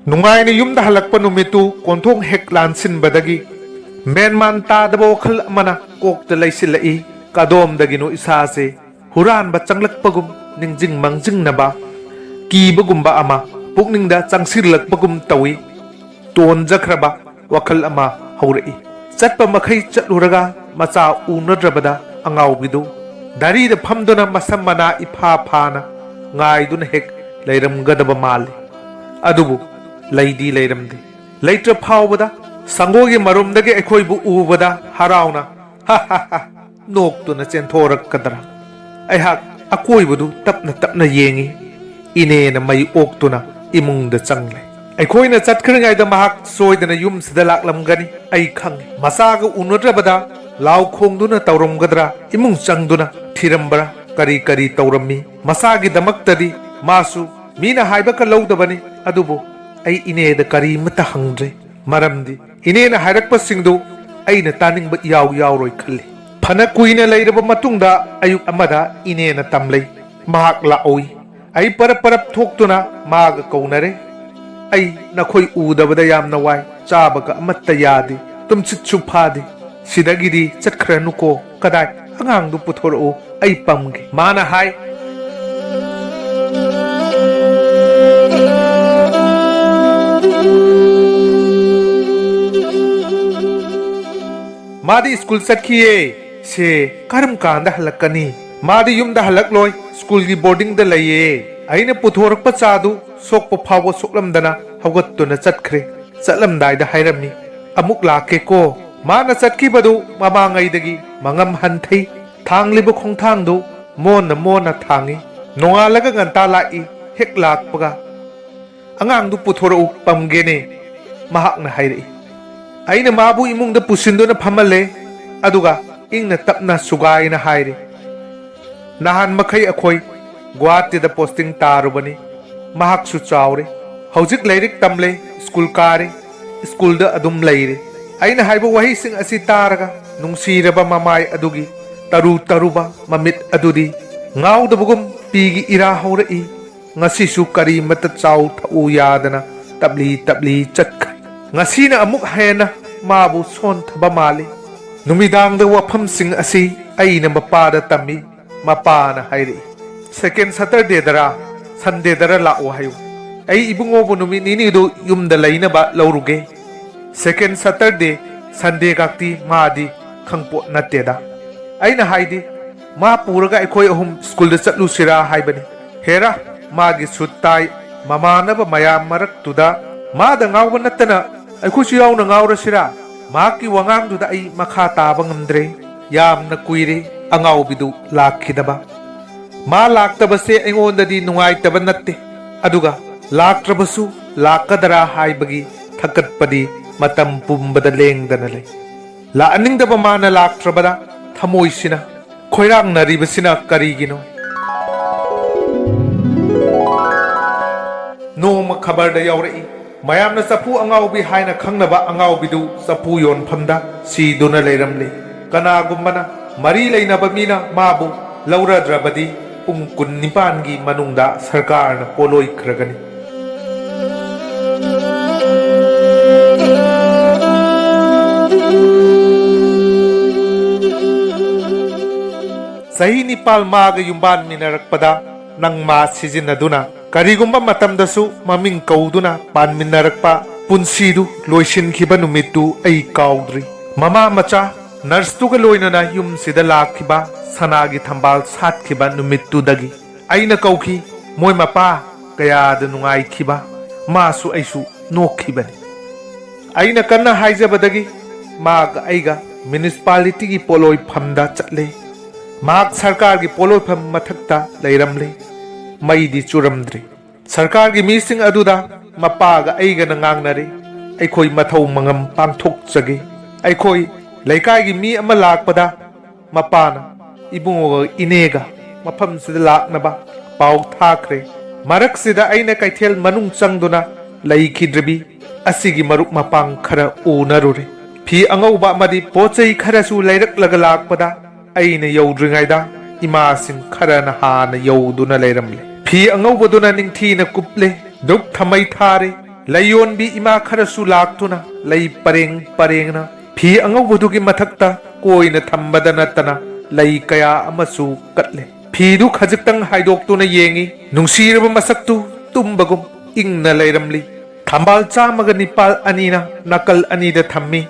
ꯅꯨꯡꯉꯥꯏꯅ ꯌꯨꯝꯗ ꯍꯜꯂꯛꯄ ꯅꯨꯃꯤꯠꯇꯨ ꯀꯣꯟꯊꯣꯡ ꯍꯦꯛ ꯂꯥꯟꯁꯤꯟꯕꯗꯒꯤ ꯃꯦꯟꯃꯥꯟ ꯇꯥꯗꯕ ꯋꯥꯈꯜ ꯑꯃꯅ ꯀꯣꯛꯇ ꯂꯩꯁꯤꯜꯂꯛꯏ꯫ ꯀꯗꯣꯝꯗꯒꯤꯅꯣ ꯏꯁꯥꯁꯦ ꯍꯨꯔꯥꯟꯕ ꯆꯪꯂꯛꯄꯒꯨꯝ ꯅꯤꯡꯁꯤꯡ ꯃꯥꯡꯖꯤꯡꯅꯕ ꯀꯤꯕꯒꯨꯝꯕ ꯑꯃ ꯄꯨꯛꯅꯤꯡꯗ ꯆꯪꯁꯤꯜꯂꯛꯄꯒꯨꯝ ꯇꯧꯏ꯫ ꯇꯣꯟꯖꯈ꯭ꯔꯕ ꯋꯥꯈꯜ ꯑꯃ ꯍꯧꯔꯛꯏ꯫ ꯆꯠꯄ ꯃꯈꯩ ꯆꯠꯂꯨꯔꯒ ꯃꯆꯥ ꯎꯅꯗ꯭ꯔꯕꯗ ꯑꯉꯥꯎꯕꯤꯗꯨ ꯗꯥꯔꯤꯗ ꯐꯝꯗꯨꯅ ꯃꯁꯝ ꯃꯅꯥ ꯏꯐꯥ ꯐꯥꯅ ꯉꯥꯏꯗꯨꯅ ꯍꯦꯛ ꯂꯩꯔꯝꯒꯗꯕ ꯃꯥꯜꯂꯤ꯫ ꯑꯗꯨꯕꯨ ꯂꯩꯗꯤ ꯂꯩꯔꯝꯗꯦ꯫ ꯂꯩꯇ꯭ꯔ ꯐꯥꯎꯕꯗ ꯁꯪꯒꯣꯏꯒꯤ ꯃꯔꯨꯝꯗꯒꯤ ꯑꯩꯈꯣꯏꯕꯨ ꯎꯕꯗ ꯍꯔꯥꯎꯅ "ꯍꯥ ꯍꯥ ꯍꯥ" ꯅꯣꯛꯇꯨꯅ ꯆꯦꯟꯊꯣꯔꯛꯀꯗ꯭ꯔꯥ? ꯑꯩꯍꯥꯛ ꯑꯀꯣꯏꯕꯗꯨ ꯇꯞꯅ ꯇꯞꯅ ꯌꯦꯡꯏ꯫ ꯏꯅꯦꯅ ꯃꯩ ꯑꯣꯛꯇꯨꯅ ꯏꯃꯨꯡꯗ ꯆꯪꯂꯦ꯫ ꯑꯩꯈꯣꯏꯅ ꯆꯠꯈ꯭ꯔꯤꯉꯩꯗ ꯃꯍꯥꯛ ꯁꯣꯏꯗꯅ ꯌꯨꯝꯁꯤꯗ ꯂꯥꯛꯂꯝꯒꯅꯤ, ꯑꯩ ꯈꯪꯏ꯫ ꯃꯆꯥꯒ ꯎꯅꯗ꯭ꯔꯕꯗ ꯂꯥꯎ ꯈꯣꯡꯗꯨꯅ ꯇꯧꯔꯝꯒꯗ꯭ꯔꯥ, ꯏꯃꯨꯡ ꯆꯪꯗꯨꯅ ꯊꯤꯔꯝꯕ꯭ꯔꯥ, ꯀꯔꯤ ꯀꯔꯤ ꯇꯧꯔꯝꯃꯤ? ꯃꯆꯥꯒꯤꯗꯃꯛꯇꯗꯤ ꯃꯥꯁꯨ ꯃꯤꯅ ꯍꯥꯏꯕꯒ ꯂꯧꯗꯕꯅꯤ, ꯑꯗꯨꯕꯨ ꯑꯩ ꯏꯅꯦꯗ ꯀꯔꯤꯃꯠꯇ ꯍꯪꯗ꯭ꯔꯦ꯫ ꯃꯔꯝꯗꯤ ꯏꯅꯦꯅ ꯍꯥꯏꯔꯛꯄꯁꯤꯡꯗꯨ ꯑꯩꯅ ꯇꯥꯅꯤꯡꯕ ꯏꯌꯥꯎ ꯌꯥꯎꯔꯣꯏ ꯈꯜꯂꯤ꯫ ꯐꯅ ꯀꯨꯏꯅ ꯂꯩꯔꯕ ꯃꯇꯨꯡꯗ ꯑꯌꯨꯛ ꯑꯃꯗ ꯏꯅꯦꯅ ꯇꯝꯂꯩ꯫ ꯃꯍꯥꯛ ꯂꯥꯛꯎꯏ꯫ ꯑꯩ ꯄꯔꯞ ꯄꯔꯞ ꯊꯣꯛꯇꯨꯅ ꯃꯥꯒ ꯀꯧꯅꯔꯦ꯫ "ꯑꯩ ꯅꯈꯣꯏ ꯎꯗꯕꯗ ꯌꯥꯝꯅ ꯋꯥꯏ, ꯆꯥꯕꯒ ꯑꯃꯠꯇ ꯌꯥꯗꯦ, ꯇꯨꯝꯁꯤꯠꯁꯨ ꯐꯥꯗꯦ꯫ ꯁꯤꯗꯒꯤꯗꯤ ꯆꯠꯈ꯭ꯔꯅꯨꯀꯣ꯫ ꯀꯗꯥꯏ? ꯑꯉꯥꯡꯗꯨ ꯄꯨꯊꯣꯔꯛꯎ, ꯑꯩ ꯄꯝꯒꯦ", ꯃꯥꯅ ꯍꯥꯏ꯫ ꯃꯥꯗꯤ ꯁ꯭ꯀꯨꯜ ꯆꯠꯈꯤꯌꯦ꯫ ꯁꯦ, ꯀꯔꯝ ꯀꯥꯟꯗ ꯍꯜꯂꯛꯀꯅꯤ? ꯃꯥꯗꯤ ꯌꯨꯝꯗ ꯍꯜꯂꯛꯂꯣꯏ, ꯁ꯭ꯀꯨꯜꯒꯤ ꯕꯣꯔꯗꯤꯡꯗ ꯂꯩꯌꯦ꯫ ꯑꯩꯅ ꯄꯨꯊꯣꯔꯛꯄ ꯆꯥꯗꯨ ꯁꯣꯛꯄ ꯐꯥꯎꯕ ꯁꯣꯛꯂꯝꯗꯅ ꯍꯧꯒꯠꯇꯨꯅ ꯆꯠꯈ꯭ꯔꯦ꯫ ꯆꯠꯂꯝꯗꯥꯏꯗ ꯍꯥꯏꯔꯝꯃꯤ, "ꯑꯃꯨꯛ ꯂꯥꯛꯀꯦꯀꯣ"꯫ ꯃꯥꯅ ꯆꯠꯈꯤꯕꯗꯨ ꯃꯃꯥꯡꯉꯩꯗꯒꯤ ꯃꯉꯝ ꯍꯟꯊꯩ꯫ ꯊꯥꯡꯂꯤꯕ ꯈꯣꯡꯊꯥꯡꯗꯨ ꯃꯣꯟꯅ ꯃꯣꯟꯅ ꯊꯥꯡꯏ꯫ ꯅꯣꯡꯉꯥꯜꯂꯒ ꯉꯟꯇꯥ ꯂꯥꯛꯏ꯫ ꯍꯦꯛ ꯂꯥꯛꯄꯒ, "ꯑꯉꯥꯡꯗꯨ ꯄꯨꯊꯣꯔꯛꯎ, ꯄꯝꯒꯦꯅꯦ", ꯃꯍꯥꯛꯅ ꯍꯥꯏꯔꯛꯏ꯫ ꯑꯩꯅ ꯃꯥꯕꯨ ꯏꯃꯨꯡꯗ ꯄꯨꯁꯤꯟꯗꯨꯅ ꯐꯝꯍꯜꯂꯦ, ꯑꯗꯨꯒ ꯏꯪꯅ ꯇꯞꯅ ꯁꯨꯒꯥꯏꯅ ꯍꯥꯏꯔꯦ, "ꯅꯍꯥꯟ ꯃꯈꯩ ꯑꯩꯈꯣꯏ ꯒꯨꯋꯥꯍꯥꯇꯤꯗ ꯄꯣꯁꯇꯤꯡ ꯇꯥꯔꯨꯕꯅꯤ꯫ ꯃꯍꯥꯛꯁꯨ ꯆꯥꯎꯔꯦ꯫ ꯍꯧꯖꯤꯛ ꯂꯥꯏꯔꯤꯛ ꯇꯝꯂꯦ, ꯁ꯭ꯀꯨꯜ ꯀꯥꯔꯦ꯫ ꯁ꯭ꯀꯨꯜꯗ ꯑꯗꯨꯝ ꯂꯩꯔꯦ"꯫ ꯑꯩꯅ ꯍꯥꯏꯕ ꯋꯥꯍꯩꯁꯤꯡ ꯑꯁꯤ ꯇꯥꯔꯒ ꯅꯨꯡꯁꯤꯔꯕ ꯃꯃꯥꯏ ꯑꯗꯨꯒꯤ ꯇꯔꯨ ꯇꯔꯨꯕ ꯃꯃꯤꯠ ꯑꯗꯨꯗꯤ ꯉꯥꯎꯗꯕꯒꯨꯝ ꯄꯤꯒꯤ ꯏꯔꯥ ꯍꯧꯔꯛꯏ꯫ ꯉꯁꯤꯁꯨ ꯀꯔꯤꯃꯠꯇ ꯆꯥꯎ ꯊꯛꯎ ꯌꯥꯗꯅ ꯇꯞꯂꯤ ꯇꯞꯂꯤ ꯆꯠꯈ꯭ꯔꯦ꯫ ꯉꯁꯤꯅ ꯑꯃꯨꯛ ꯍꯦꯟꯅ ꯃꯥꯕꯨ ꯁꯣꯟꯊꯕ ꯃꯥꯜꯂꯤ꯫ ꯅꯨꯃꯤꯗꯥꯡꯗ ꯋꯥꯐꯝꯁꯤꯡ ꯑꯁꯤ ꯑꯩꯅ ꯃꯄꯥꯗ ꯇꯝꯃꯤ꯫ ꯃꯄꯥꯅ ꯍꯥꯏꯔꯛꯏ, "ꯁꯦꯀꯦꯟ ꯁꯇꯔꯗꯦꯗꯔ ꯁꯟꯗꯦꯗꯔ ꯂꯥꯛꯑꯣ ꯍꯥꯏꯌꯨ꯫ ꯑꯩ ꯏꯕꯨꯡꯉꯣꯕꯨ ꯅꯨꯃꯤꯠ ꯅꯤꯅꯤꯗꯨ ꯌꯨꯝꯗ ꯂꯩꯅꯕ ꯂꯧꯔꯨꯒꯦ"꯫ ꯁꯦꯀꯦꯟ ꯁꯇꯔꯗꯦ, ꯁꯟꯗꯦꯒꯥꯛꯇꯤ ꯃꯥꯗꯤ ꯈꯪꯄꯣꯠ ꯅꯠꯇꯦꯗ꯫ ꯑꯩꯅ ꯍꯥꯏꯗꯤ, ꯃꯥ ꯄꯨꯔꯒ ꯑꯩꯈꯣꯏ ꯑꯍꯨꯝ ꯁ꯭ꯀꯨꯜꯗ ꯆꯠꯂꯨꯁꯤꯔꯥ ꯍꯥꯏꯕꯅꯤ꯫ ꯍꯦꯔꯥ, ꯃꯥꯒꯤ ꯁꯨꯠ ꯇꯥꯏ, ꯃꯃꯥꯟꯅꯕ ꯃꯌꯥꯝ ꯃꯔꯛꯇꯨꯗ ꯃꯥꯗ ꯉꯥꯎꯕ ꯅꯠꯇꯅ ꯑꯩꯈꯣꯏꯁꯨ ꯌꯥꯎꯅ ꯉꯥꯎꯔꯁꯤꯔꯥ? ꯃꯍꯥꯛꯀꯤ ꯋꯥꯉꯥꯡꯗꯨꯗ ꯑꯩ ꯃꯈꯥ ꯇꯥꯕ ꯉꯝꯗ꯭ꯔꯦ꯫ ꯌꯥꯝꯅ ꯀꯨꯏꯔꯦ ꯑꯉꯥꯎꯕꯤꯗꯨ ꯂꯥꯛꯈꯤꯗꯕ꯫ ꯃꯥ ꯂꯥꯛꯇꯕꯁꯦ ꯑꯩꯉꯣꯟꯗꯗꯤ ꯅꯨꯡꯉꯥꯏꯇꯕ ꯅꯠꯇꯦ, ꯑꯗꯨꯒ ꯂꯥꯛꯇ꯭ꯔꯕꯁꯨ ꯂꯥꯛꯀꯗ꯭ꯔꯥ ꯍꯥꯏꯕꯒꯤ ꯊꯀꯠꯄꯗꯤ ꯃꯇꯝ ꯄꯨꯝꯕꯗ ꯂꯦꯡꯗꯅ ꯂꯩ꯫ ꯂꯥꯛꯍꯟꯅꯤꯡꯗꯕ ꯃꯥꯅ ꯂꯥꯛꯇ꯭ꯔꯕꯗ ꯊꯃꯣꯏꯁꯤꯅ ꯈꯣꯏꯔꯥꯡꯅꯔꯤꯕꯁꯤꯅ ꯀꯔꯤꯒꯤꯅꯣ? ꯅꯣꯡꯃ ꯈꯕꯔꯗ ꯌꯥꯎꯔꯛꯏ, ꯃꯌꯥꯝꯅ ꯆꯐꯨ ꯑꯉꯥꯎꯕꯤ ꯍꯥꯏꯅ ꯈꯪꯅꯕ ꯑꯉꯥꯎꯕꯤꯗꯨ ꯆꯐꯨ ꯌꯣꯟꯐꯝꯗ ꯁꯤꯗꯨꯅ ꯂꯩꯔꯝꯂꯦ꯫ ꯀꯅꯥꯒꯨꯝꯕꯅ ꯃꯔꯤ ꯂꯩꯅꯕ ꯃꯤꯅ ꯃꯥꯕꯨ ꯂꯧꯔꯗ꯭ꯔꯕꯗꯤ ꯄꯨꯡ ꯀꯨꯟꯅꯤꯄꯥꯟꯒꯤ ꯃꯅꯨꯡꯗ ꯁꯔꯀꯥꯔꯅ ꯄꯣꯠꯂꯣꯏꯈ꯭ꯔꯒꯅꯤ꯫ ꯆꯍꯤ ꯅꯤꯄꯥꯜ ꯃꯥꯒ ꯌꯨꯝꯕꯥꯟꯃꯤꯟꯅꯔꯛꯄꯗ ꯅꯪ ꯃꯥ ꯁꯤꯖꯤꯟꯅꯗꯨꯅ, ꯀꯔꯤꯒꯨꯝꯕ ꯃꯇꯝꯗꯁꯨ ꯃꯃꯤꯡ ꯀꯧꯗꯨꯅ ꯄꯥꯟꯃꯤꯟꯅꯔꯛꯄ ꯄꯨꯟꯁꯤꯗꯨ ꯂꯣꯏꯁꯤꯟꯈꯤꯕ ꯅꯨꯃꯤꯠꯇꯨ ꯑꯩ ꯀꯥꯎꯗ꯭ꯔꯤ꯫ ꯃꯃꯥ ꯃꯆꯥ ꯅꯔꯁꯇꯨꯒ ꯂꯣꯏꯅꯅ ꯌꯨꯝꯁꯤꯗ ꯂꯥꯛꯈꯤꯕ, ꯁꯅꯥꯒꯤ ꯊꯝꯕꯥꯜ ꯁꯥꯠꯈꯤꯕ ꯅꯨꯃꯤꯠꯇꯨꯗꯒꯤ꯫ ꯑꯩꯅ ꯀꯧꯈꯤ, ꯃꯣꯏ ꯃꯄꯥ꯫ ꯀꯌꯥꯗ ꯅꯨꯡꯉꯥꯏꯈꯤꯕ꯫ ꯃꯥꯁꯨ ꯑꯩꯁꯨ ꯅꯣꯛꯈꯤꯕꯅꯤ꯫ ꯑꯩꯅ ꯀꯟꯅ ꯍꯥꯏꯖꯕꯗꯒꯤ ꯃꯥꯒ ꯑꯩꯒ ꯃ꯭ꯌꯨꯅꯤꯁꯤꯄꯥꯂꯤꯇꯤꯒꯤ ꯄꯣꯠꯂꯣꯏꯐꯝꯗ ꯆꯠꯂꯦ꯫ ꯃꯍꯥꯛ ꯁꯔꯀꯥꯔꯒꯤ ꯄꯣꯠꯂꯣꯏꯐꯝ ꯃꯊꯛꯇ ꯂꯩꯔꯝꯂꯦ꯫ ꯃꯩꯗꯤ ꯆꯨꯔꯝꯗ꯭ꯔꯤ꯫ ꯁꯔꯀꯥꯔꯒꯤ ꯃꯤꯁꯤꯡ ꯑꯗꯨꯗ ꯃꯄꯥꯒ ꯑꯩꯒꯅ ꯉꯥꯡꯅꯔꯦ꯫ ꯑꯩꯈꯣꯏ ꯃꯊꯧ ꯃꯉꯝ ꯄꯥꯡꯊꯣꯛꯆꯒꯦ꯫ ꯑꯩꯈꯣꯏ ꯂꯩꯀꯥꯏꯒꯤ ꯃꯤ ꯑꯃ ꯂꯥꯛꯄꯗ ꯃꯄꯥꯅ ꯏꯕꯨꯡꯉꯣꯒ ꯏꯅꯦꯒ ꯃꯐꯝꯁꯤꯗ ꯂꯥꯛꯅꯕ ꯄꯥꯎ ꯊꯥꯈ꯭ꯔꯦ꯫ ꯃꯔꯛꯁꯤꯗ ꯑꯩꯅ ꯀꯩꯊꯦꯜ ꯃꯅꯨꯡ ꯆꯪꯗꯨꯅ ꯂꯩꯈꯤꯗ꯭ꯔꯕꯤ ꯑꯁꯤꯒꯤ ꯃꯔꯨꯞ ꯃꯄꯥꯡ ꯈꯔ ꯎꯅꯔꯨꯔꯦ꯫ ꯐꯤ ꯑꯉꯧꯕ ꯑꯃꯗꯤ ꯄꯣꯠ ꯆꯩ ꯈꯔꯁꯨ ꯂꯩꯔꯛꯂꯒ ꯂꯥꯛꯄꯗ ꯑꯩꯅ ꯌꯧꯗ꯭ꯔꯤꯉꯩꯗ ꯏꯃꯥꯁꯤꯡ ꯈꯔꯅ ꯍꯥꯟꯅ ꯌꯧꯗꯨꯅ ꯂꯩꯔꯝꯂꯦ꯫ ꯐꯤ ꯑꯉꯧꯕꯗꯨꯅ ꯅꯤꯡꯊꯤꯅ ꯀꯨꯞꯂꯦ꯫ ꯙꯨꯞ ꯊꯃꯩ ꯊꯥꯔꯦ꯫ ꯂꯩꯌꯣꯟꯕꯤ ꯏꯃꯥ ꯈꯔꯁꯨ ꯂꯥꯛꯇꯨꯅ ꯂꯩ ꯄꯔꯦꯡ ꯄꯔꯦꯡꯅ ꯐꯤ ꯑꯉꯧꯕꯗꯨꯒꯤ ꯃꯊꯛꯇ ꯀꯣꯏꯅ ꯊꯝꯕꯗ ꯅꯠꯇꯅ ꯂꯩ ꯀꯌꯥ ꯑꯃꯁꯨ ꯀꯠꯂꯦ꯫ ꯐꯤꯗꯨ ꯈꯖꯤꯛꯇꯪ ꯍꯥꯏꯗꯣꯛꯇꯨꯅ ꯌꯦꯡꯉꯤ꯫ ꯅꯨꯡꯁꯤꯔꯕ ꯃꯁꯛꯇꯨ ꯇꯨꯝꯕꯒꯨꯝ ꯏꯪꯅ ꯂꯩꯔꯝꯂꯤ꯫ ꯊꯝꯕꯥꯜ ꯆꯥꯝꯃꯒ ꯅꯤꯄꯥꯜ ꯑꯅꯤꯅ ꯅꯥꯀꯜ ꯑꯅꯤꯗ ꯊꯝꯃꯤ꯫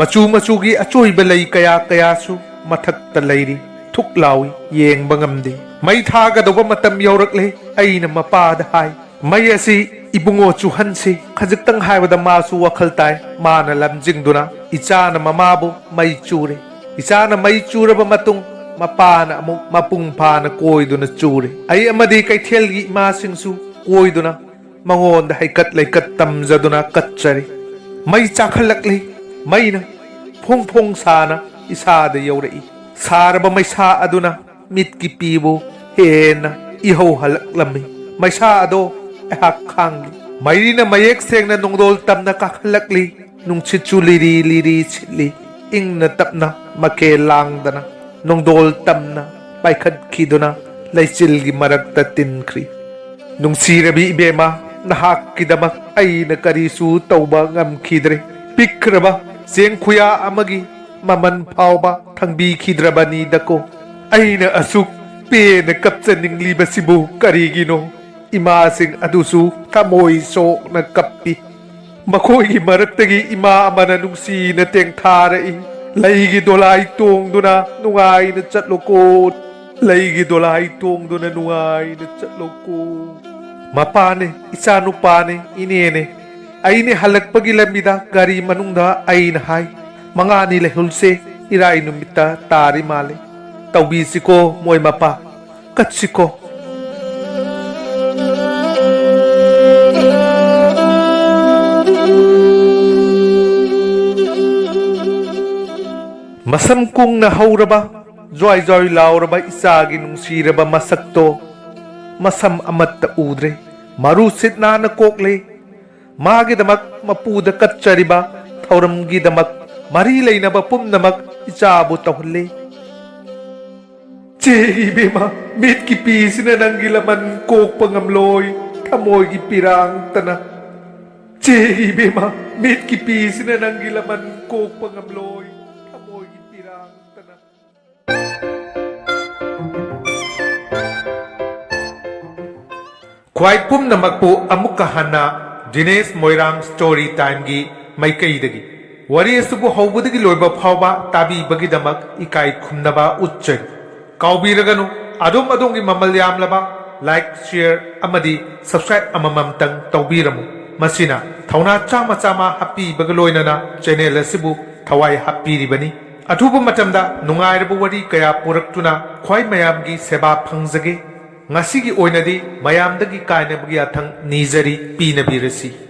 ꯃꯆꯨ ꯃꯆꯨꯒꯤ ꯑꯆꯣꯏꯕ ꯂꯩ ꯀꯌꯥ ꯀꯌꯥꯁꯨ ꯃꯊꯛꯇ ꯂꯩꯔꯤ꯫ ꯊꯨꯛ ꯂꯥꯎꯏ, ꯌꯦꯡꯕ ꯉꯝꯗꯦ꯫ ꯃꯩ ꯊꯥꯒꯗꯧꯕ ꯃꯇꯝ ꯌꯧꯔꯛꯂꯦ꯫ ꯑꯩꯅ ꯃꯄꯥꯗ ꯍꯥꯏ, "ꯃꯩ ꯑꯁꯤ ꯏꯕꯨꯡꯉꯣ ꯆꯨꯍꯟꯁꯤ"꯫ ꯈꯖꯤꯛꯇꯪ ꯍꯥꯏꯕꯗ ꯃꯥꯁꯨ ꯋꯥꯈꯜ ꯇꯥꯏ꯫ ꯃꯥꯅ ꯂꯝꯖꯤꯡꯗꯨꯅ ꯏꯆꯥꯅ ꯃꯃꯥꯕꯨ ꯃꯩ ꯆꯨꯔꯦ꯫ ꯏꯆꯥꯅ ꯃꯩ ꯆꯨꯔꯕ ꯃꯇꯨꯡ, ꯃꯄꯥꯅ ꯑꯃꯨꯛ ꯃꯄꯨꯡ ꯐꯥꯅ ꯀꯣꯏꯗꯨꯅ ꯆꯨꯔꯦ꯫ ꯑꯩ ꯑꯃꯗꯤ ꯀꯩꯊꯦꯜꯒꯤ ꯏꯃꯥꯁꯤꯡꯁꯨ ꯀꯣꯏꯗꯨꯅ ꯃꯉꯣꯟꯗ ꯍꯩꯀꯠ ꯂꯩꯀꯠ ꯇꯝꯖꯗꯨꯅ ꯀꯠꯆꯔꯤ꯫ ꯃꯩ ꯆꯥꯛꯈꯠꯂꯛꯂꯤ꯫ ꯃꯩꯅ ꯐꯣꯡ ꯐꯣꯡ ꯁꯥꯅ ꯏꯁꯥꯗ ꯌꯧꯔꯛꯏ꯫ ꯁꯥꯔꯕ ꯃꯩꯁꯥ ꯑꯗꯨꯅ ꯃꯤꯠꯀꯤ ꯄꯤꯕꯨ ꯍꯦꯟꯅ ꯏꯍꯧ ꯍꯜꯂꯛꯂꯝꯃꯤ꯫ ꯃꯩꯁꯥ ꯑꯗꯣ ꯑꯩꯍꯥꯛ ꯈꯥꯡꯂꯤ꯫ ꯃꯩꯔꯤꯅ ꯃꯌꯦꯛ ꯁꯦꯡꯅ ꯅꯣꯡꯗꯣꯜ ꯇꯝꯅ ꯀꯥꯈꯠꯂꯛꯂꯤ꯫ ꯅꯨꯡꯁꯤꯠꯁꯨ ꯂꯤꯔꯤ ꯂꯤꯔꯤ ꯁꯤꯠꯂꯤ꯫ ꯏꯪꯅ ꯇꯞꯅ ꯃꯀꯦ ꯂꯥꯡꯗꯅ ꯅꯣꯡꯗꯣꯜ ꯇꯝꯅ ꯄꯥꯏꯈꯠꯈꯤꯗꯨꯅ ꯂꯩꯆꯤꯜꯒꯤ ꯃꯔꯛꯇ ꯇꯤꯟꯈ꯭ꯔꯤ꯫ ꯅꯨꯡꯁꯤꯔꯕꯤ ꯏꯕꯦꯝꯃ, ꯅꯍꯥꯛꯀꯤꯗꯃꯛ ꯑꯩꯅ ꯀꯔꯤꯁꯨ ꯇꯧꯕ ꯉꯝꯈꯤꯗ꯭ꯔꯦ꯫ ꯄꯤꯛꯈ꯭ꯔꯕ ꯆꯦꯡ ꯈꯨꯌꯥ ꯑꯃꯒꯤ ꯃꯃꯜ ꯐꯥꯎꯕ ꯊꯪꯕꯤꯈꯤꯗ꯭ꯔꯕꯅꯤꯗꯀꯣ꯫ ꯑꯩꯅ ꯑꯁꯨꯛ ꯄꯦꯟꯅ ꯀꯞꯆꯅꯤꯡꯂꯤꯕꯁꯤꯕꯨ ꯀꯔꯤꯒꯤꯅꯣ? ꯏꯃꯥꯁꯤꯡ ꯑꯗꯨꯁꯨ ꯊꯃꯣꯏ ꯁꯣꯛꯅ ꯀꯞꯄꯤ꯫ ꯃꯈꯣꯏꯒꯤ ꯃꯔꯛꯇꯒꯤ ꯏꯃꯥ ꯑꯃꯅ ꯅꯨꯡꯁꯤꯅ ꯇꯦꯡꯊꯥꯔꯛꯏ꯫ "ꯂꯩꯒꯤ ꯗꯣꯂꯥꯏ ꯇꯣꯡꯗꯨꯅ ꯅꯨꯡꯉꯥꯏꯅ ꯆꯠꯂꯣꯀꯣ꯫ ꯂꯩꯒꯤ ꯗꯣꯂꯥꯏ ꯇꯣꯡꯗꯨꯅ ꯅꯨꯡꯉꯥꯏꯅ ꯆꯠꯂꯣꯀꯣ꯫" ꯃꯄꯥꯅꯦ, ꯏꯆꯥꯅꯨꯄꯥꯅꯦ, ꯏꯅꯦꯅꯦ, ꯑꯩꯅꯦ ꯍꯜꯂꯛꯄꯒꯤ ꯂꯝꯕꯤꯗ ꯒꯥꯔꯤ ꯃꯅꯨꯡꯗ ꯑꯩꯅ ꯍꯥꯏ, "ꯃꯉꯥꯅꯤ ꯂꯩꯍꯧꯁꯦ, ꯏꯔꯥꯏ ꯅꯨꯃꯤꯠꯇ ꯇꯥꯔꯤ ꯃꯥꯜꯂꯦ꯫ ꯇꯧꯕꯤꯁꯤꯀꯣ ꯃꯣꯏ ꯃꯄꯥ, ꯀꯠꯁꯤꯀꯣ꯫" ꯃꯁꯝ ꯀꯨꯡꯅ ꯍꯧꯔꯕ, ꯖ꯭ꯋꯥꯏ ꯖ꯭ꯋꯥꯏ ꯂꯥꯎꯔꯕ ꯏꯆꯥꯒꯤ ꯅꯨꯡꯁꯤꯔꯕ ꯃꯁꯛꯇꯣ ꯃꯁꯝ ꯑꯃꯠꯇ ꯎꯗ꯭ꯔꯦ꯫ ꯃꯔꯨ ꯁꯤꯠ ꯅꯥꯟꯅ ꯀꯣꯛꯂꯦ꯫ ꯃꯥꯒꯤꯗꯃꯛ ꯃꯄꯨꯗ ꯀꯠꯆꯔꯤꯕ ꯊꯧꯔꯝꯒꯤꯗꯃꯛ ꯃꯔꯤ ꯂꯩꯅꯕ ꯄꯨꯝꯅꯃꯛ ꯏꯆꯥꯕꯨ ꯇꯧꯍꯜꯂꯤ꯫ ꯆꯦ ꯏꯕꯦꯝꯃ, ꯃꯤꯠꯀꯤ ꯄꯤꯁꯤꯅ ꯅꯪꯒꯤ ꯂꯃꯟ ꯀꯣꯛꯄ ꯉꯝꯂꯣꯏ, ꯊꯃꯣꯏꯒꯤ ꯄꯤꯔꯥꯡꯇꯅ꯫ ꯆꯦ ꯏꯕꯦꯝꯃ, ꯃꯤꯠꯀꯤ ꯄꯤꯁꯤꯅ ꯅꯪꯒꯤ ꯂꯃꯟ ꯀꯣꯛꯄ ꯉꯝꯂꯣꯏ, ꯊꯃꯣꯏꯒꯤ ꯄꯤꯔꯥꯡꯇꯅ꯫ ꯈ꯭ꯋꯥꯏ ꯄꯨꯝꯅꯃꯛꯄꯨ ꯑꯃꯨꯛꯀ ꯍꯟꯅ ꯗꯤꯅꯦꯁ ꯃꯣꯏꯔꯥꯡ ꯁ꯭ꯇꯣꯔꯤ ꯇꯥꯏꯝꯒꯤ ꯃꯥꯏꯀꯩꯗꯒꯤ ꯋꯥꯔꯤ ꯑꯁꯤꯕꯨ ꯍꯧꯕꯗꯒꯤ ꯂꯣꯏꯕ ꯐꯥꯎꯕ ꯇꯥꯕꯤꯕꯒꯤꯗꯃꯛ ꯏꯀꯥꯏ ꯈꯨꯝꯅꯕ ꯎꯠꯆꯔꯤ꯫ ꯀꯥꯎꯕꯤꯔꯒꯅꯨ, ꯑꯗꯣꯝ ꯑꯗꯣꯝꯒꯤ ꯃꯃꯜ ꯌꯥꯝꯂꯕ like, share ꯑꯃꯗꯤ subscribe ꯑꯃꯃꯝꯇꯪ ꯇꯧꯕꯤꯔꯝꯃꯨ꯫ ꯃꯁꯤꯅ ꯊꯧꯅꯥ ꯆꯥꯝꯃ ꯆꯥꯝꯃ ꯍꯥꯞꯄꯤꯕꯒ ꯂꯣꯏꯅꯅ channel ꯑꯁꯤꯕꯨ ꯊꯋꯥꯏ ꯍꯥꯞꯄꯤꯔꯤꯕꯅꯤ꯫ ꯑꯊꯨꯕ ꯃꯇꯝꯗ ꯅꯨꯡꯉꯥꯏꯔꯕ ꯋꯥꯔꯤ ꯀꯌꯥ ꯄꯨꯔꯛꯇꯨꯅ ꯈ꯭ꯋꯥꯏ ꯃꯌꯥꯝꯒꯤ ꯁꯦꯕꯥ ꯐꯪꯖꯒꯦ꯫ ꯉꯁꯤꯒꯤ ꯑꯣꯏꯅꯗꯤ ꯃꯌꯥꯝꯗꯒꯤ ꯀꯥꯏꯅꯕꯒꯤ ꯌꯥꯊꯪ ꯅꯤꯖꯔꯤ, ꯄꯤꯅꯕꯤꯔꯁꯤ꯫